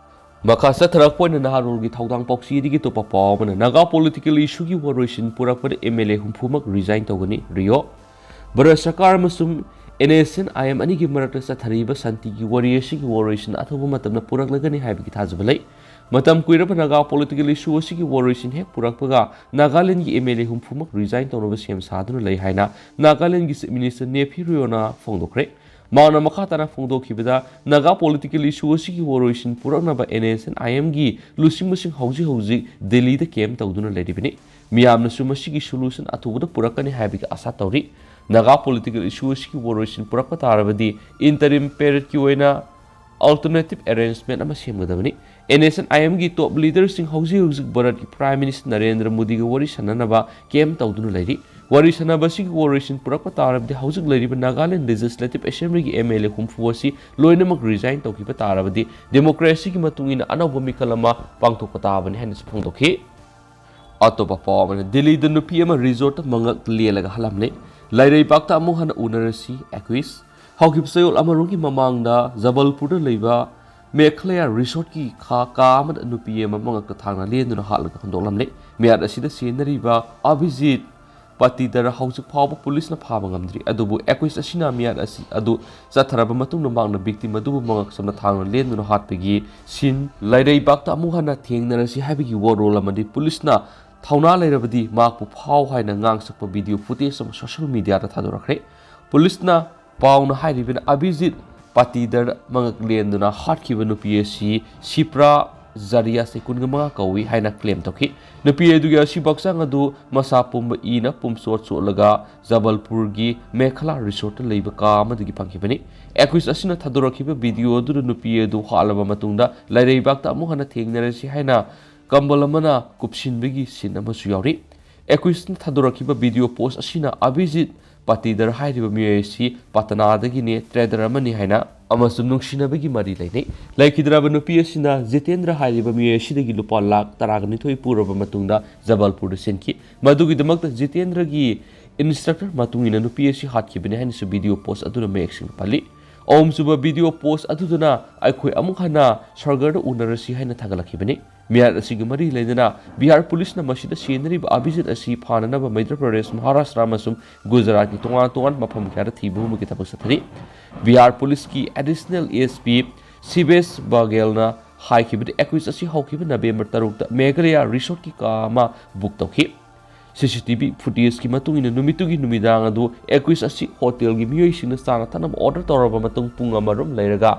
ꯃꯈꯥ ꯆꯠꯊꯔꯛꯄ ꯑꯣꯏꯅ ꯅꯍꯥꯔꯣꯜꯒꯤ ꯊꯧꯗꯥꯡ ꯄꯥꯎꯆꯦꯗꯒꯤ ꯑꯇꯣꯞꯄ ꯄꯥꯎ ꯑꯃꯅ ꯅꯥꯒꯥ ꯄꯣꯂꯤꯇꯤꯀꯦꯜ ꯏꯁꯨꯒꯤ ꯋꯥꯔꯣꯏꯁꯤꯟ ꯄꯨꯔꯛꯄꯗ ꯑꯦꯝ ꯑꯦꯜ ꯑꯦ ꯍꯨꯝꯐꯨꯃꯛ ꯔꯤꯖꯥꯏꯟ ꯇꯧꯒꯅꯤ, ꯔꯤꯑꯣ꯫ ꯚꯥꯔꯠ ꯁꯔꯀꯥꯔ ꯑꯃꯁꯨꯡ N S N I M ꯑꯅꯤꯒꯤ ꯃꯔꯛꯇ ꯆꯠꯊꯔꯤꯕ ꯁꯥꯟꯇꯤꯒꯤ ꯋꯥꯔꯤ ꯑꯁꯤꯒꯤ ꯋꯥꯔꯣꯏꯁꯤꯟ ꯑꯊꯨꯕ ꯃꯇꯝꯗ ꯄꯨꯔꯛꯂꯒꯅꯤ ꯍꯥꯏꯕꯒꯤ ꯊꯥꯖꯕ ꯂꯩ꯫ ꯃꯇꯝ ꯀꯨꯏꯔꯕ ꯅꯥꯒꯥ ꯄꯣꯂꯤꯇꯤꯀꯦꯜ ꯏꯁꯨ ꯑꯁꯤꯒꯤ ꯋꯥꯔꯣꯏꯁꯤꯟ ꯍꯦꯛ ꯄꯨꯔꯛꯄꯒ ꯅꯥꯒꯥꯂꯦꯟꯗꯒꯤ ꯑꯦꯝ ꯑꯦꯜ ꯑꯦ ꯍꯨꯝꯐꯨꯃꯛ ꯔꯤꯖꯥꯏꯟ ꯇꯧꯅꯕ ꯁꯦꯝ ꯁꯥꯗꯨꯅ ꯂꯩ ꯍꯥꯏꯅ ꯅꯥꯒꯥꯂꯦꯟꯗꯒꯤ ꯆꯤꯐ ꯃꯤꯅꯤꯁꯇꯔ ꯅꯦꯐꯤ ꯔꯤꯑꯣꯅ ꯐꯣꯡꯗꯣꯛꯈ꯭ꯔꯦ꯫ ꯃꯍꯥꯛꯅ ꯃꯈꯥ ꯇꯥꯅ ꯐꯣꯡꯗꯣꯛꯈꯤꯕꯗ, ꯅꯥꯒꯥ ꯄꯣꯂꯤꯇꯤꯀꯦꯜ ꯏꯁꯨ ꯑꯁꯤꯒꯤ ꯋꯥꯔꯣꯏꯁꯤꯟ ꯄꯨꯔꯛꯅꯕ ꯑꯦꯟ ꯑꯦꯁ ꯑꯦꯟ ꯑꯥꯏ ꯑꯦꯝꯒꯤ ꯂꯨꯆꯤꯡꯕꯁꯤꯡ ꯍꯧꯖꯤꯛ ꯍꯧꯖꯤꯛ ꯗꯤꯜꯂꯤꯗ ꯀꯦꯝꯞ ꯇꯧꯗꯨꯅ ꯂꯩꯔꯤꯕꯅꯤ꯫ ꯃꯤꯌꯥꯝꯅꯁꯨ ꯃꯁꯤꯒꯤ ꯁꯣꯂꯨꯁꯟ ꯑꯊꯨꯕꯗ ꯄꯨꯔꯛꯀꯅꯤ ꯍꯥꯏꯕꯒꯤ ꯑꯥꯁꯥ ꯇꯧꯔꯤ꯫ ꯅꯥꯒꯥ ꯄꯣꯂꯤꯇꯤꯀꯦꯜ ꯏꯁꯨ ꯑꯁꯤꯒꯤ ꯋꯥꯔꯣꯏꯁꯤꯟ ꯄꯨꯔꯛꯄ ꯇꯥꯔꯕꯗꯤ ꯏꯟꯇꯔꯤꯝ ꯄꯦꯔꯦꯠꯀꯤ ꯑꯣꯏꯅ ꯑꯜꯇꯔꯅꯦꯇꯤꯚ ꯑꯦꯔꯦꯟꯖꯃꯦꯟꯠ ꯑꯃ ꯁꯦꯝꯒꯗꯕꯅꯤ꯫ ꯑꯦꯟ ꯑꯦꯁ ꯑꯦꯟ ꯑꯥꯏ ꯑꯦꯝꯒꯤ ꯇꯣꯞ ꯂꯤꯗꯔꯁꯤꯡ ꯍꯧꯖꯤꯛ ꯍꯧꯖꯤꯛ ꯚꯥꯔꯠꯀꯤ ꯄ꯭ꯔꯥꯏꯝ ꯃꯤꯅꯤꯁꯇꯔ ꯅꯔꯦꯟꯗ꯭ꯔ ꯃꯣꯗꯤꯒ ꯋꯥꯔꯤ ꯁꯥꯟꯅꯅꯕ ꯀꯦꯝ ꯇꯧꯗꯨꯅ ꯂꯩꯔꯤ꯫ ꯋꯥꯔꯤ ꯁꯥꯟꯅꯕ ꯑꯁꯤꯒꯤ ꯋꯥꯔꯣꯏꯁꯤꯟ ꯄꯨꯔꯛꯄ ꯇꯥꯔꯕꯗꯤ ꯍꯧꯖꯤꯛ ꯂꯩꯔꯤꯕ ꯅꯥꯒꯥꯂꯦꯟ ꯂꯦꯖꯤꯁꯂꯦꯇꯤꯚ ꯑꯦꯁꯦꯝꯕ꯭ꯂꯤꯒꯤ ꯑꯦꯝ ꯑꯦꯜ ꯑꯦ ꯍꯨꯝꯐꯨ ꯑꯁꯤ ꯂꯣꯏꯅꯃꯛ ꯔꯤꯖꯥꯏꯟ ꯇꯧꯈꯤꯕ ꯇꯥꯔꯕꯗꯤ ꯗꯦꯃꯣꯀ꯭ꯔꯦꯁꯤꯒꯤ ꯃꯇꯨꯡ ꯏꯟꯅ ꯑꯅꯧꯕ ꯃꯤꯈꯜ ꯑꯃ ꯄꯥꯡꯊꯣꯛꯄ ꯇꯥꯕꯅꯤ ꯍꯥꯏꯅꯁꯨ ꯐꯣꯡꯗꯣꯛꯈꯤ꯫ ꯑꯇꯣꯞꯄ ꯄꯥꯎ ꯑꯃꯅ, ꯗꯤꯜꯂꯤꯗ ꯅꯨꯄꯤ ꯑꯃ ꯔꯤꯖꯣꯔꯠꯇ ꯃꯉꯛ ꯂꯦꯜꯂꯒ ꯍꯜꯂꯝꯂꯦ꯫ ꯂꯩꯔꯩꯕꯥꯛꯇ ꯑꯃꯨꯛ ꯍꯟꯅ ꯎꯅꯔꯁꯤ ꯑꯦꯀ꯭ꯋꯤꯁ꯫ ꯍꯧꯈꯤꯕ ꯆꯌꯣꯜ ꯑꯃꯔꯣꯝꯒꯤ ꯃꯃꯥꯡꯗ ꯖꯕꯜꯄꯨꯔꯗ ꯂꯩꯕ ꯃꯦꯘꯥꯂꯌꯥ ꯔꯤꯁꯣꯔꯠꯀꯤ ꯈꯥ ꯀꯥ ꯑꯃꯗ ꯅꯨꯄꯤ ꯑꯃ ꯃꯉꯛꯇ ꯊꯥꯡꯅ ꯂꯦꯟꯗꯨꯅ ꯍꯥꯠꯂꯒ ꯍꯨꯟꯗꯣꯛꯂꯝꯂꯦ꯫ ꯃꯤꯍꯥꯠ ꯑꯁꯤꯗ ꯁꯤꯖꯤꯟꯅꯔꯤꯕ ꯑꯕꯤꯖꯤꯠ ꯄꯇꯤꯗꯔ ꯍꯧꯖꯤꯛ ꯐꯥꯎꯕ ꯄꯨꯂꯤꯁꯅ ꯐꯥꯕ ꯉꯝꯗ꯭ꯔꯤ꯫ ꯑꯗꯨꯕꯨ ꯑꯦꯀ꯭ꯋꯤꯁ ꯑꯁꯤꯅ ꯃꯤꯍꯥꯠ ꯑꯁꯤ ꯑꯗꯨ ꯆꯠꯊꯔꯕ ꯃꯇꯨꯡꯗ ꯃꯍꯥꯛꯅ ꯚꯤꯛꯇꯤꯝ ꯑꯗꯨꯕꯨ ꯃꯉꯛ ꯁꯝꯅ ꯊꯥꯡꯅ ꯂꯦꯟꯗꯨꯅ ꯍꯥꯠꯄꯒꯤ ꯁꯤꯟ, ꯂꯩꯔꯩꯕꯥꯛꯇ ꯑꯃꯨꯛ ꯍꯟꯅ ꯊꯦꯡꯅꯔꯁꯤ ꯍꯥꯏꯕꯒꯤ ꯋꯥꯔꯣꯜ ꯑꯃꯗꯤ ꯄꯨꯂꯤꯁꯅ ꯊꯧꯅꯥ ꯂꯩꯔꯕꯗꯤ ꯃꯍꯥꯛꯄꯨ ꯐꯥꯎ ꯍꯥꯏꯅ ꯉꯥꯡꯁꯛꯄ ꯚꯤꯗꯤꯑꯣ ꯐꯨꯇꯦꯖ ꯑꯃ ꯁꯣꯁꯤꯌꯦꯜ ꯃꯤꯗꯤꯌꯥꯗ ꯊꯥꯗꯣꯔꯛꯈ꯭ꯔꯦ꯫ ꯄꯨꯂꯤꯁꯅ ꯄꯥꯎꯅ ꯍꯥꯏꯔꯤꯕꯅ ꯑꯕꯤꯖꯤꯠ ꯄꯇꯤꯗꯔ ꯃꯉꯛ ꯂꯦꯟꯗꯨꯅ ꯍꯥꯠꯈꯤꯕ ꯅꯨꯄꯤ ꯑꯁꯤ ꯁꯤꯄ꯭ꯔꯥ ꯖꯥꯔꯤꯌꯥ ꯆꯍꯤ ꯀꯨꯟꯃꯉꯥ ꯀꯧꯏ ꯍꯥꯏꯅ ꯀ꯭ꯂꯦꯝ ꯇꯧꯈꯤ꯫ ꯅꯨꯄꯤ ꯑꯗꯨꯒꯤ ꯑꯁꯤꯕ ꯍꯛꯆꯥꯡ ꯑꯗꯨ ꯃꯁꯥ ꯄꯨꯝꯕ ꯏꯅ ꯄꯨꯝꯆꯣꯠ ꯆꯣꯠꯂꯒ ꯖꯕꯜꯄꯨꯔꯒꯤ ꯃꯦꯈꯂꯥ ꯔꯤꯁꯣꯔꯠꯇ ꯂꯩꯕ ꯀꯥ ꯑꯃꯗꯒꯤ ꯐꯪꯈꯤꯕꯅꯤ꯫ ꯑꯦꯀ꯭ꯋꯤꯁ ꯑꯁꯤꯅ ꯊꯥꯗꯣꯔꯛꯈꯤꯕ ꯚꯤꯗꯤꯑꯣ ꯑꯗꯨꯗ ꯅꯨꯄꯤ ꯑꯗꯨ ꯍꯥꯠꯂꯕ ꯃꯇꯨꯡꯗ ꯂꯩꯔꯩꯕꯥꯛꯇ ꯑꯃꯨꯛ ꯍꯟꯅ ꯊꯦꯡꯅꯔꯁꯤ ꯍꯥꯏꯅ ꯀꯝꯕꯜ ꯑꯃꯅ ꯀꯨꯞꯁꯤꯟꯕꯒꯤ ꯁꯤꯟ ꯑꯃꯁꯨ ꯌꯥꯎꯔꯤ꯫ ꯑꯦꯀ꯭ꯋꯤꯁꯅ ꯊꯥꯗꯣꯔꯛꯈꯤꯕ ꯚꯤꯗꯤꯑꯣ ꯄꯣꯁ ꯑꯁꯤꯅ ꯑꯕꯤꯖꯤꯠ ꯄꯇꯤꯗꯔ ꯍꯥꯏꯔꯤꯕ ꯃꯤꯑꯣꯏ ꯑꯁꯤ ꯄꯇꯅꯥꯗꯒꯤꯅꯦ, ꯇ꯭ꯔꯦꯗꯔ ꯑꯃꯅꯤ ꯍꯥꯏꯅ ꯑꯃꯁꯨꯡ ꯅꯨꯡꯁꯤꯅꯕꯒꯤ ꯃꯔꯤ ꯂꯩꯅꯩ꯫ ꯂꯩꯈꯤꯗ꯭ꯔꯕ ꯅꯨꯄꯤ ꯑꯁꯤꯅ ꯖꯤꯇꯦꯟꯗ꯭ꯔ ꯍꯥꯏꯔꯤꯕ ꯃꯤꯑꯣꯏ ꯑꯁꯤꯗꯒꯤ ꯂꯨꯄꯥ ꯂꯥꯈ ꯇꯔꯥꯒ ꯅꯤꯊꯣꯏ ꯄꯨꯔꯕ ꯃꯇꯨꯡꯗ ꯖꯕꯜꯄꯨꯔꯗ ꯆꯦꯟꯈꯤ꯫ ꯃꯗꯨꯒꯤꯗꯃꯛꯇ ꯖꯤꯇꯦꯟꯗ꯭ꯔꯒꯤ ꯏꯟꯁꯇ꯭ꯔꯛꯇꯔ ꯃꯇꯨꯡ ꯏꯟꯅ ꯅꯨꯄꯤ ꯑꯁꯤ ꯍꯥꯠꯈꯤꯕꯅꯤ ꯍꯥꯏꯅꯁꯨ ꯚꯤꯗꯤꯑꯣ ꯄꯣꯁ ꯑꯗꯨꯅ ꯃꯌꯦꯛ ꯁꯦꯡꯅ ꯄꯜꯂꯤ꯫ ꯑꯍꯨꯝꯁꯨꯕ ꯚꯤꯗꯤꯑꯣ ꯄꯣꯁ ꯑꯗꯨꯗꯅ ꯑꯩꯈꯣꯏ ꯑꯃꯨꯛ ꯍꯟꯅ ꯁ꯭ꯋꯔꯒꯗ ꯎꯅꯔꯁꯤ ꯍꯥꯏꯅ ꯊꯥꯒꯠꯂꯛꯈꯤꯕꯅꯤ꯫ ꯃꯤꯍꯥꯠ ꯑꯁꯤꯒ ꯃꯔꯤ ꯂꯩꯅꯅ ꯕꯤꯍꯥꯔ ꯄꯨꯂꯤꯁꯅ ꯃꯁꯤꯗ ꯁꯤꯖꯤꯟꯅꯔꯤꯕ ꯑꯕꯤꯖꯤꯠ ꯑꯁꯤ ꯐꯥꯅꯅꯕ ꯃꯩꯙ꯭ꯌ ꯄ꯭ꯔꯗꯦꯁ, ꯃꯍꯥꯔꯥꯁꯇ꯭ꯔ ꯑꯃꯁꯨꯡ ꯒꯨꯖꯔꯥꯠꯀꯤ ꯇꯣꯉꯥꯟ ꯇꯣꯉꯥꯟꯕ ꯃꯐꯝ ꯀꯌꯥꯗ ꯊꯤꯕ ꯍꯨꯝꯕꯒꯤ ꯊꯕꯛ ꯆꯠꯊꯔꯤ꯫ ꯕꯤꯍꯥꯔ ꯄꯨꯂꯤꯁꯀꯤ ꯑꯦꯗꯤꯁꯅꯦꯜ ꯑꯦꯁ ꯄꯤ ꯁꯤꯕꯦꯁ ꯕꯥꯒꯦꯜꯅ ꯍꯥꯏꯈꯤꯕꯗꯤ ꯑꯦꯀ꯭ꯋꯤꯁ ꯑꯁꯤ ꯍꯧꯈꯤꯕ ꯅꯕꯦꯝꯕꯔ ꯇꯔꯨꯛꯇ ꯃꯦꯘꯥꯂꯌꯥ ꯔꯤꯁꯣꯔꯠꯀꯤ ꯀꯥ ꯑꯃ ꯕꯨꯛ ꯇꯧꯈꯤ꯫ ꯁꯤ ꯁꯤ ꯇꯤ ꯚꯤ ꯐꯨꯇꯦꯖꯀꯤ ꯃꯇꯨꯡ ꯏꯟꯅ ꯅꯨꯃꯤꯠꯇꯨꯒꯤ ꯅꯨꯃꯤꯗꯥꯡ ꯑꯗꯨ ꯑꯦꯀ꯭ꯋꯤꯁ ꯑꯁꯤ ꯍꯣꯇꯦꯜꯒꯤ ꯃꯤꯑꯣꯏꯁꯤꯡꯅ ꯆꯥꯅ ꯊꯛꯅꯕ ꯑꯣꯔꯗꯔ ꯇꯧꯔꯕ ꯃꯇꯨꯡ ꯄꯨꯡ ꯑꯃꯔꯣꯝ ꯂꯩꯔꯒ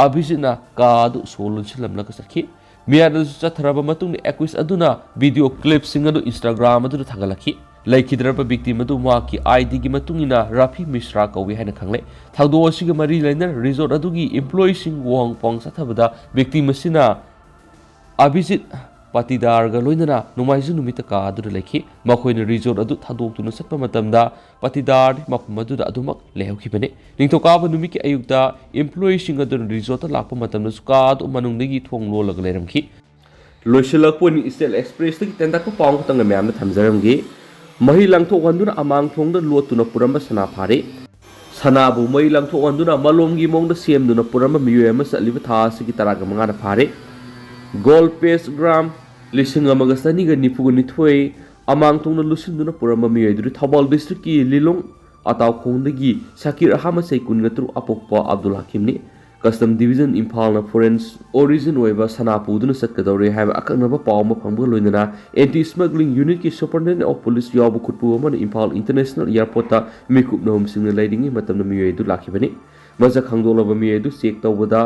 ꯑꯕꯤꯖꯤꯠꯅ ꯀꯥ ꯑꯗꯨ ꯁꯣ ꯂꯣꯟꯁꯤꯜꯂꯝꯂꯒ ꯆꯠꯈꯤ꯫ ꯃꯤꯍꯥꯠ ꯑꯗꯨ ꯆꯠꯊꯔꯕ ꯃꯇꯨꯡꯗ ꯑꯦꯀ꯭ꯋꯤꯁ ꯑꯗꯨꯅ ꯚꯤꯗꯤꯑꯣ ꯀ꯭ꯂꯤꯞꯁꯤꯡ ꯑꯗꯨ Instagram ꯑꯗꯨꯗ ꯊꯥꯒꯠꯂꯛꯈꯤ꯫ ꯂꯩꯈꯤꯗ꯭ꯔꯕ ꯚꯤꯛꯇꯤꯝ ꯑꯗꯨ ꯃꯍꯥꯛꯀꯤ ꯑꯥꯏ ꯗꯤꯒꯤ ꯃꯇꯨꯡ ꯏꯟꯅ ꯔꯥꯐꯤ ꯃꯤꯁ꯭ꯔꯥ ꯀꯧꯏ ꯍꯥꯏꯅ ꯈꯪꯂꯦ꯫ ꯊꯧꯗꯣꯛ ꯑꯁꯤꯒ ꯃꯔꯤ ꯂꯩꯅꯅ ꯔꯤꯁꯣꯔꯠ ꯑꯗꯨꯒꯤ ꯏꯝꯄ꯭ꯂꯣꯌꯤꯁꯤꯡ ꯋꯥꯍꯪ ꯄꯥꯎꯍꯪ ꯆꯠꯊꯕꯗ ꯚꯤꯛꯇꯤꯝ ꯑꯁꯤꯅ ꯑꯚꯤꯖꯤꯠ ꯄꯥꯇꯤꯗꯥꯔꯒ ꯂꯣꯏꯅꯅ ꯅꯣꯡꯃꯥꯏꯖꯤꯡ ꯅꯨꯃꯤꯠꯇ ꯀꯥꯗꯨꯅ ꯂꯩꯈꯤ꯫ ꯃꯈꯣꯏꯅ ꯔꯤꯖꯣꯔꯠ ꯑꯗꯨ ꯊꯥꯗꯣꯛꯇꯨꯅ ꯆꯠꯄ ꯃꯇꯝꯗ ꯄꯥꯇꯤꯗꯥꯔꯗꯤ ꯃꯐꯝ ꯑꯗꯨꯗ ꯑꯗꯨꯃꯛ ꯂꯩꯍꯧꯈꯤꯕꯅꯤ꯫ ꯅꯤꯡꯊꯧꯀꯥꯕ ꯅꯨꯃꯤꯠꯀꯤ ꯑꯌꯨꯛꯇ ꯏꯝꯄ꯭ꯂꯣꯌꯤꯁꯤꯡ ꯑꯗꯨꯅ ꯔꯤꯖꯣꯔꯠꯇ ꯂꯥꯛꯄ ꯃꯇꯝꯗꯁꯨ ꯀꯥ ꯑꯗꯨ ꯃꯅꯨꯡꯗꯒꯤ ꯊꯣꯡ ꯂꯣꯜꯂꯒ ꯂꯩꯔꯝꯈꯤ꯫ ꯂꯣꯏꯁꯤꯜꯂꯛꯄ ꯑꯣꯏꯅ ꯏꯁꯇꯦꯠ ꯑꯦꯛꯁꯄ꯭ꯔꯦꯁꯇꯒꯤ ꯇꯦꯟꯇꯛꯄ ꯄꯥꯎ ꯑꯃꯈꯛꯇꯪꯒ ꯃꯌꯥꯝꯗ ꯊꯝꯖꯔꯝꯒꯦ꯫ ꯃꯍꯩ ꯂꯪꯊꯣꯛꯍꯟꯗꯨꯅ ꯑꯃꯥꯡ ꯊꯣꯡꯗ ꯂꯣꯠꯇꯨꯅ ꯄꯨꯔꯝꯕ ꯁꯅꯥ ꯐꯥꯔꯦ꯫ ꯁꯅꯥꯕꯨ ꯃꯩ ꯂꯪꯊꯣꯛꯍꯟꯗꯨꯅ ꯃꯂꯣꯝꯒꯤ ꯃꯑꯣꯡꯗ ꯁꯦꯝꯗꯨꯅ ꯄꯨꯔꯝꯕ ꯃꯤꯑꯣꯏ ꯑꯃ ꯆꯠꯂꯤꯕ ꯊꯥ ꯑꯁꯤꯒꯤ ꯇꯔꯥꯒ ꯃꯉꯥꯗ ꯐꯥꯔꯦ꯫ ꯒꯣꯜꯄꯦꯁ ꯒ꯭ꯔꯥꯝ ꯂꯤꯁꯤꯡ ꯑꯃꯒ ꯆꯅꯤꯒ ꯅꯤꯐꯨꯒ ꯅꯤꯊꯣꯏ ꯑꯃꯥꯡ ꯊꯣꯡꯗ ꯂꯨꯁꯤꯟꯗꯨꯅ ꯄꯨꯔꯝꯕ ꯃꯤꯑꯣꯏ ꯑꯗꯨꯗꯤ ꯊꯧꯕꯥꯜ ꯗꯤꯁꯇ꯭ꯔꯤꯛꯀꯤ ꯂꯤꯂꯣꯡ ꯑꯇꯥꯎꯈꯣꯡꯗꯒꯤ ꯁꯀꯤꯔ ꯑꯍꯥꯃꯠ ꯆꯍꯤ ꯀꯨꯟꯒ ꯇꯔꯨꯛ ꯑꯄꯣꯛꯄ ꯑꯕꯗꯨꯜ ꯍꯀꯤꯝꯅꯤ꯫ ꯀꯁꯇꯝ ꯗꯤꯕꯤꯖꯟ ꯏꯝꯐꯥꯜꯅ ꯐꯣꯔꯦꯟ ꯑꯣꯔꯤꯖꯤꯟ ꯑꯣꯏꯕ ꯁꯅꯥ ꯄꯨꯗꯨꯅ ꯆꯠꯀꯗꯧꯔꯦ ꯍꯥꯏꯕ ꯑꯀꯛꯅꯕ ꯄꯥꯎ ꯑꯃ ꯐꯪꯕꯒ ꯂꯣꯏꯅꯅ ꯑꯦꯟꯇꯤ ꯁ꯭ꯃꯒ꯭ꯂꯤꯡ ꯌꯨꯅꯤꯠꯀꯤ ꯁꯨꯄꯔꯤꯟꯇꯦꯟꯗꯦꯟꯠ ꯑꯣꯐ ꯄꯨꯂꯤꯁ ꯌꯥꯎꯕ ꯈꯨꯠꯄꯨ ꯑꯃꯅ ꯏꯝꯐꯥꯜ ꯏꯟꯇꯔꯅꯦꯁꯅꯦꯜ ꯑꯦꯌꯔꯄꯣꯔꯠꯇ ꯃꯤꯀꯨꯞꯅ ꯍꯨꯝꯁꯤꯡꯅ ꯂꯩꯔꯤꯉꯩ ꯃꯇꯝꯗ ꯃꯤꯑꯣꯏ ꯑꯗꯨ ꯂꯥꯛꯈꯤꯕꯅꯤ꯫ ꯃꯁꯛ ꯈꯪꯗꯣꯛꯂꯕ ꯃꯤꯑꯣꯏ ꯑꯗꯨ ꯆꯦꯛ ꯇꯧꯕꯗ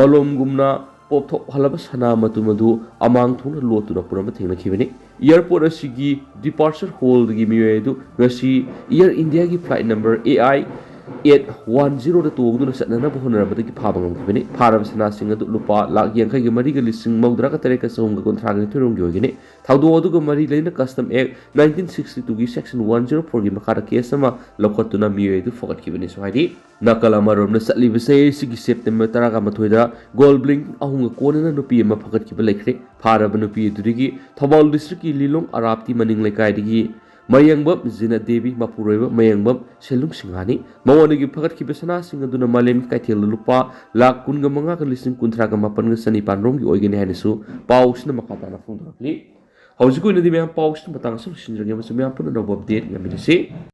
ꯃꯂꯣꯝꯒꯨꯝꯅ ꯄꯣꯞꯊꯣꯛꯍꯜꯂꯕ ꯁꯅꯥ ꯃꯇꯨꯝ ꯑꯗꯨ ꯑꯃꯥꯡ ꯊꯣꯡꯅ ꯂꯣꯠꯇꯨꯅ ꯄꯨꯔꯝꯕ ꯊꯦꯡꯅꯈꯤꯕꯅꯤ꯫ ꯑꯦꯌꯔꯄꯣꯔꯠ ꯑꯁꯤꯒꯤ ꯗꯤꯄꯥꯔꯆꯔ ꯍꯣꯜꯗꯒꯤ ꯃꯤꯑꯣꯏ ꯑꯗꯨ ꯉꯁꯤ ꯑꯦꯌꯔ ꯏꯟꯗꯤꯌꯥꯒꯤ flight number A I eight one ꯖꯤꯔꯣꯗ ꯇꯣꯡꯗꯨꯅ ꯆꯠꯅꯅꯕ ꯍꯣꯠꯅꯔꯝꯕꯗꯒꯤ ꯐꯥꯕ ꯉꯝꯈꯤꯕꯅꯤ꯫ ꯐꯥꯔꯕ ꯁꯅꯥꯁꯤꯡ ꯑꯗꯨ ꯂꯨꯄꯥ ꯂꯥꯈ ꯌꯥꯡꯈꯩꯒ ꯃꯔꯤꯒ ꯂꯤꯁꯤꯡ ꯃꯧꯗ꯭ꯔꯥꯒ ꯇꯔꯦꯠꯀ ꯆꯍꯨꯝꯒ ꯀꯨꯟꯊ꯭ꯔꯥꯒ ꯅꯤꯊꯣꯏ ꯔꯣꯝꯒꯤ ꯑꯣꯏꯒꯅꯤ꯫ ꯊꯧꯗꯣꯛ ꯑꯗꯨꯒ ꯃꯔꯤ ꯂꯩꯅ ꯀꯁꯇꯝ ꯑꯦꯛ ꯅꯥꯏꯟꯇꯤꯟ ꯁꯤꯛꯁꯇꯤ ꯇꯨꯒꯤ ꯁꯦꯛꯁꯟ ꯋꯥꯟ ꯖꯤꯔꯣ ꯐꯣꯔꯒꯤ ꯃꯈꯥꯗ ꯀꯦꯁ ꯑꯃ ꯂꯧꯈꯠꯇꯨꯅ ꯃꯤꯑꯣꯏ ꯑꯗꯨ ꯐꯒꯠꯈꯤꯕꯅꯤꯁꯨ ꯍꯥꯏꯔꯤ꯫ ꯅꯥꯀꯜ ꯑꯃꯔꯣꯝꯗ, ꯆꯠꯂꯤꯕ ꯆꯍꯤ ꯑꯁꯤꯒꯤ ꯁꯦꯞꯇꯦꯝꯕꯔ ꯇꯔꯥꯒ ꯃꯥꯊꯣꯏꯗ ꯒꯣꯜ ꯕ꯭ꯂꯤꯡ ꯑꯍꯨꯝꯒ ꯀꯣꯟꯅꯅ ꯅꯨꯄꯤ ꯑꯃ ꯐꯒꯠꯈꯤꯕ ꯂꯩꯈ꯭ꯔꯦ꯫ ꯐꯥꯔꯕ ꯅꯨꯄꯤ ꯑꯗꯨꯗꯒꯤ ꯊꯧꯕꯥꯜ ꯗꯤꯁꯇ꯭ꯔꯤꯛꯀꯤ ꯂꯤꯂꯣꯡ ꯑꯔꯥꯞꯇꯤ ꯃꯅꯤꯡ ꯂꯩꯀꯥꯏꯗꯒꯤ ꯃꯌꯦꯡꯕꯝ ꯖꯤꯅꯠ ꯗꯦꯕꯤ, ꯃꯄꯨꯔꯣꯏꯕ ꯃꯌꯦꯡꯕꯝ ꯁꯦꯜꯂꯨꯡ ꯁꯤꯡꯍꯥꯅꯤ꯫ ꯃꯉꯣꯟꯗꯒꯤ ꯐꯒꯠꯈꯤꯕ ꯁꯅꯥꯁꯤꯡ ꯑꯗꯨꯅ ꯃꯥꯂꯦꯝꯒꯤ ꯀꯩꯊꯦꯜꯗ ꯂꯨꯄꯥ ꯂꯥꯈ ꯀꯨꯟꯒ ꯃꯉꯥꯒ ꯂꯤꯁꯤꯡ ꯀꯨꯟꯊ꯭ꯔꯥꯒ ꯃꯥꯄꯟꯒ ꯆꯅꯤꯄꯥꯟ ꯔꯣꯝꯒꯤ ꯑꯣꯏꯒꯅꯤ ꯍꯥꯏꯅꯁꯨ ꯄꯥꯎꯁꯤꯅ ꯃꯈꯥ ꯇꯥꯅ ꯐꯣꯡꯗꯣꯔꯛꯂꯤ꯫ ꯍꯧꯖꯤꯛꯀꯤ ꯑꯣꯏꯅꯗꯤ ꯃꯌꯥꯝ ꯄꯥꯎꯁꯤꯅ ꯃꯇꯥꯡ ꯑꯁꯤꯗ ꯂꯣꯏꯁꯤꯟꯖꯔꯒꯦ ꯑꯃꯁꯨꯡ ꯃꯌꯥꯝ ꯄꯨꯟꯅ ꯑꯅꯧꯕ ꯑꯞꯗꯦꯠ ꯉꯥꯏꯃꯤꯟꯅꯁꯤ꯫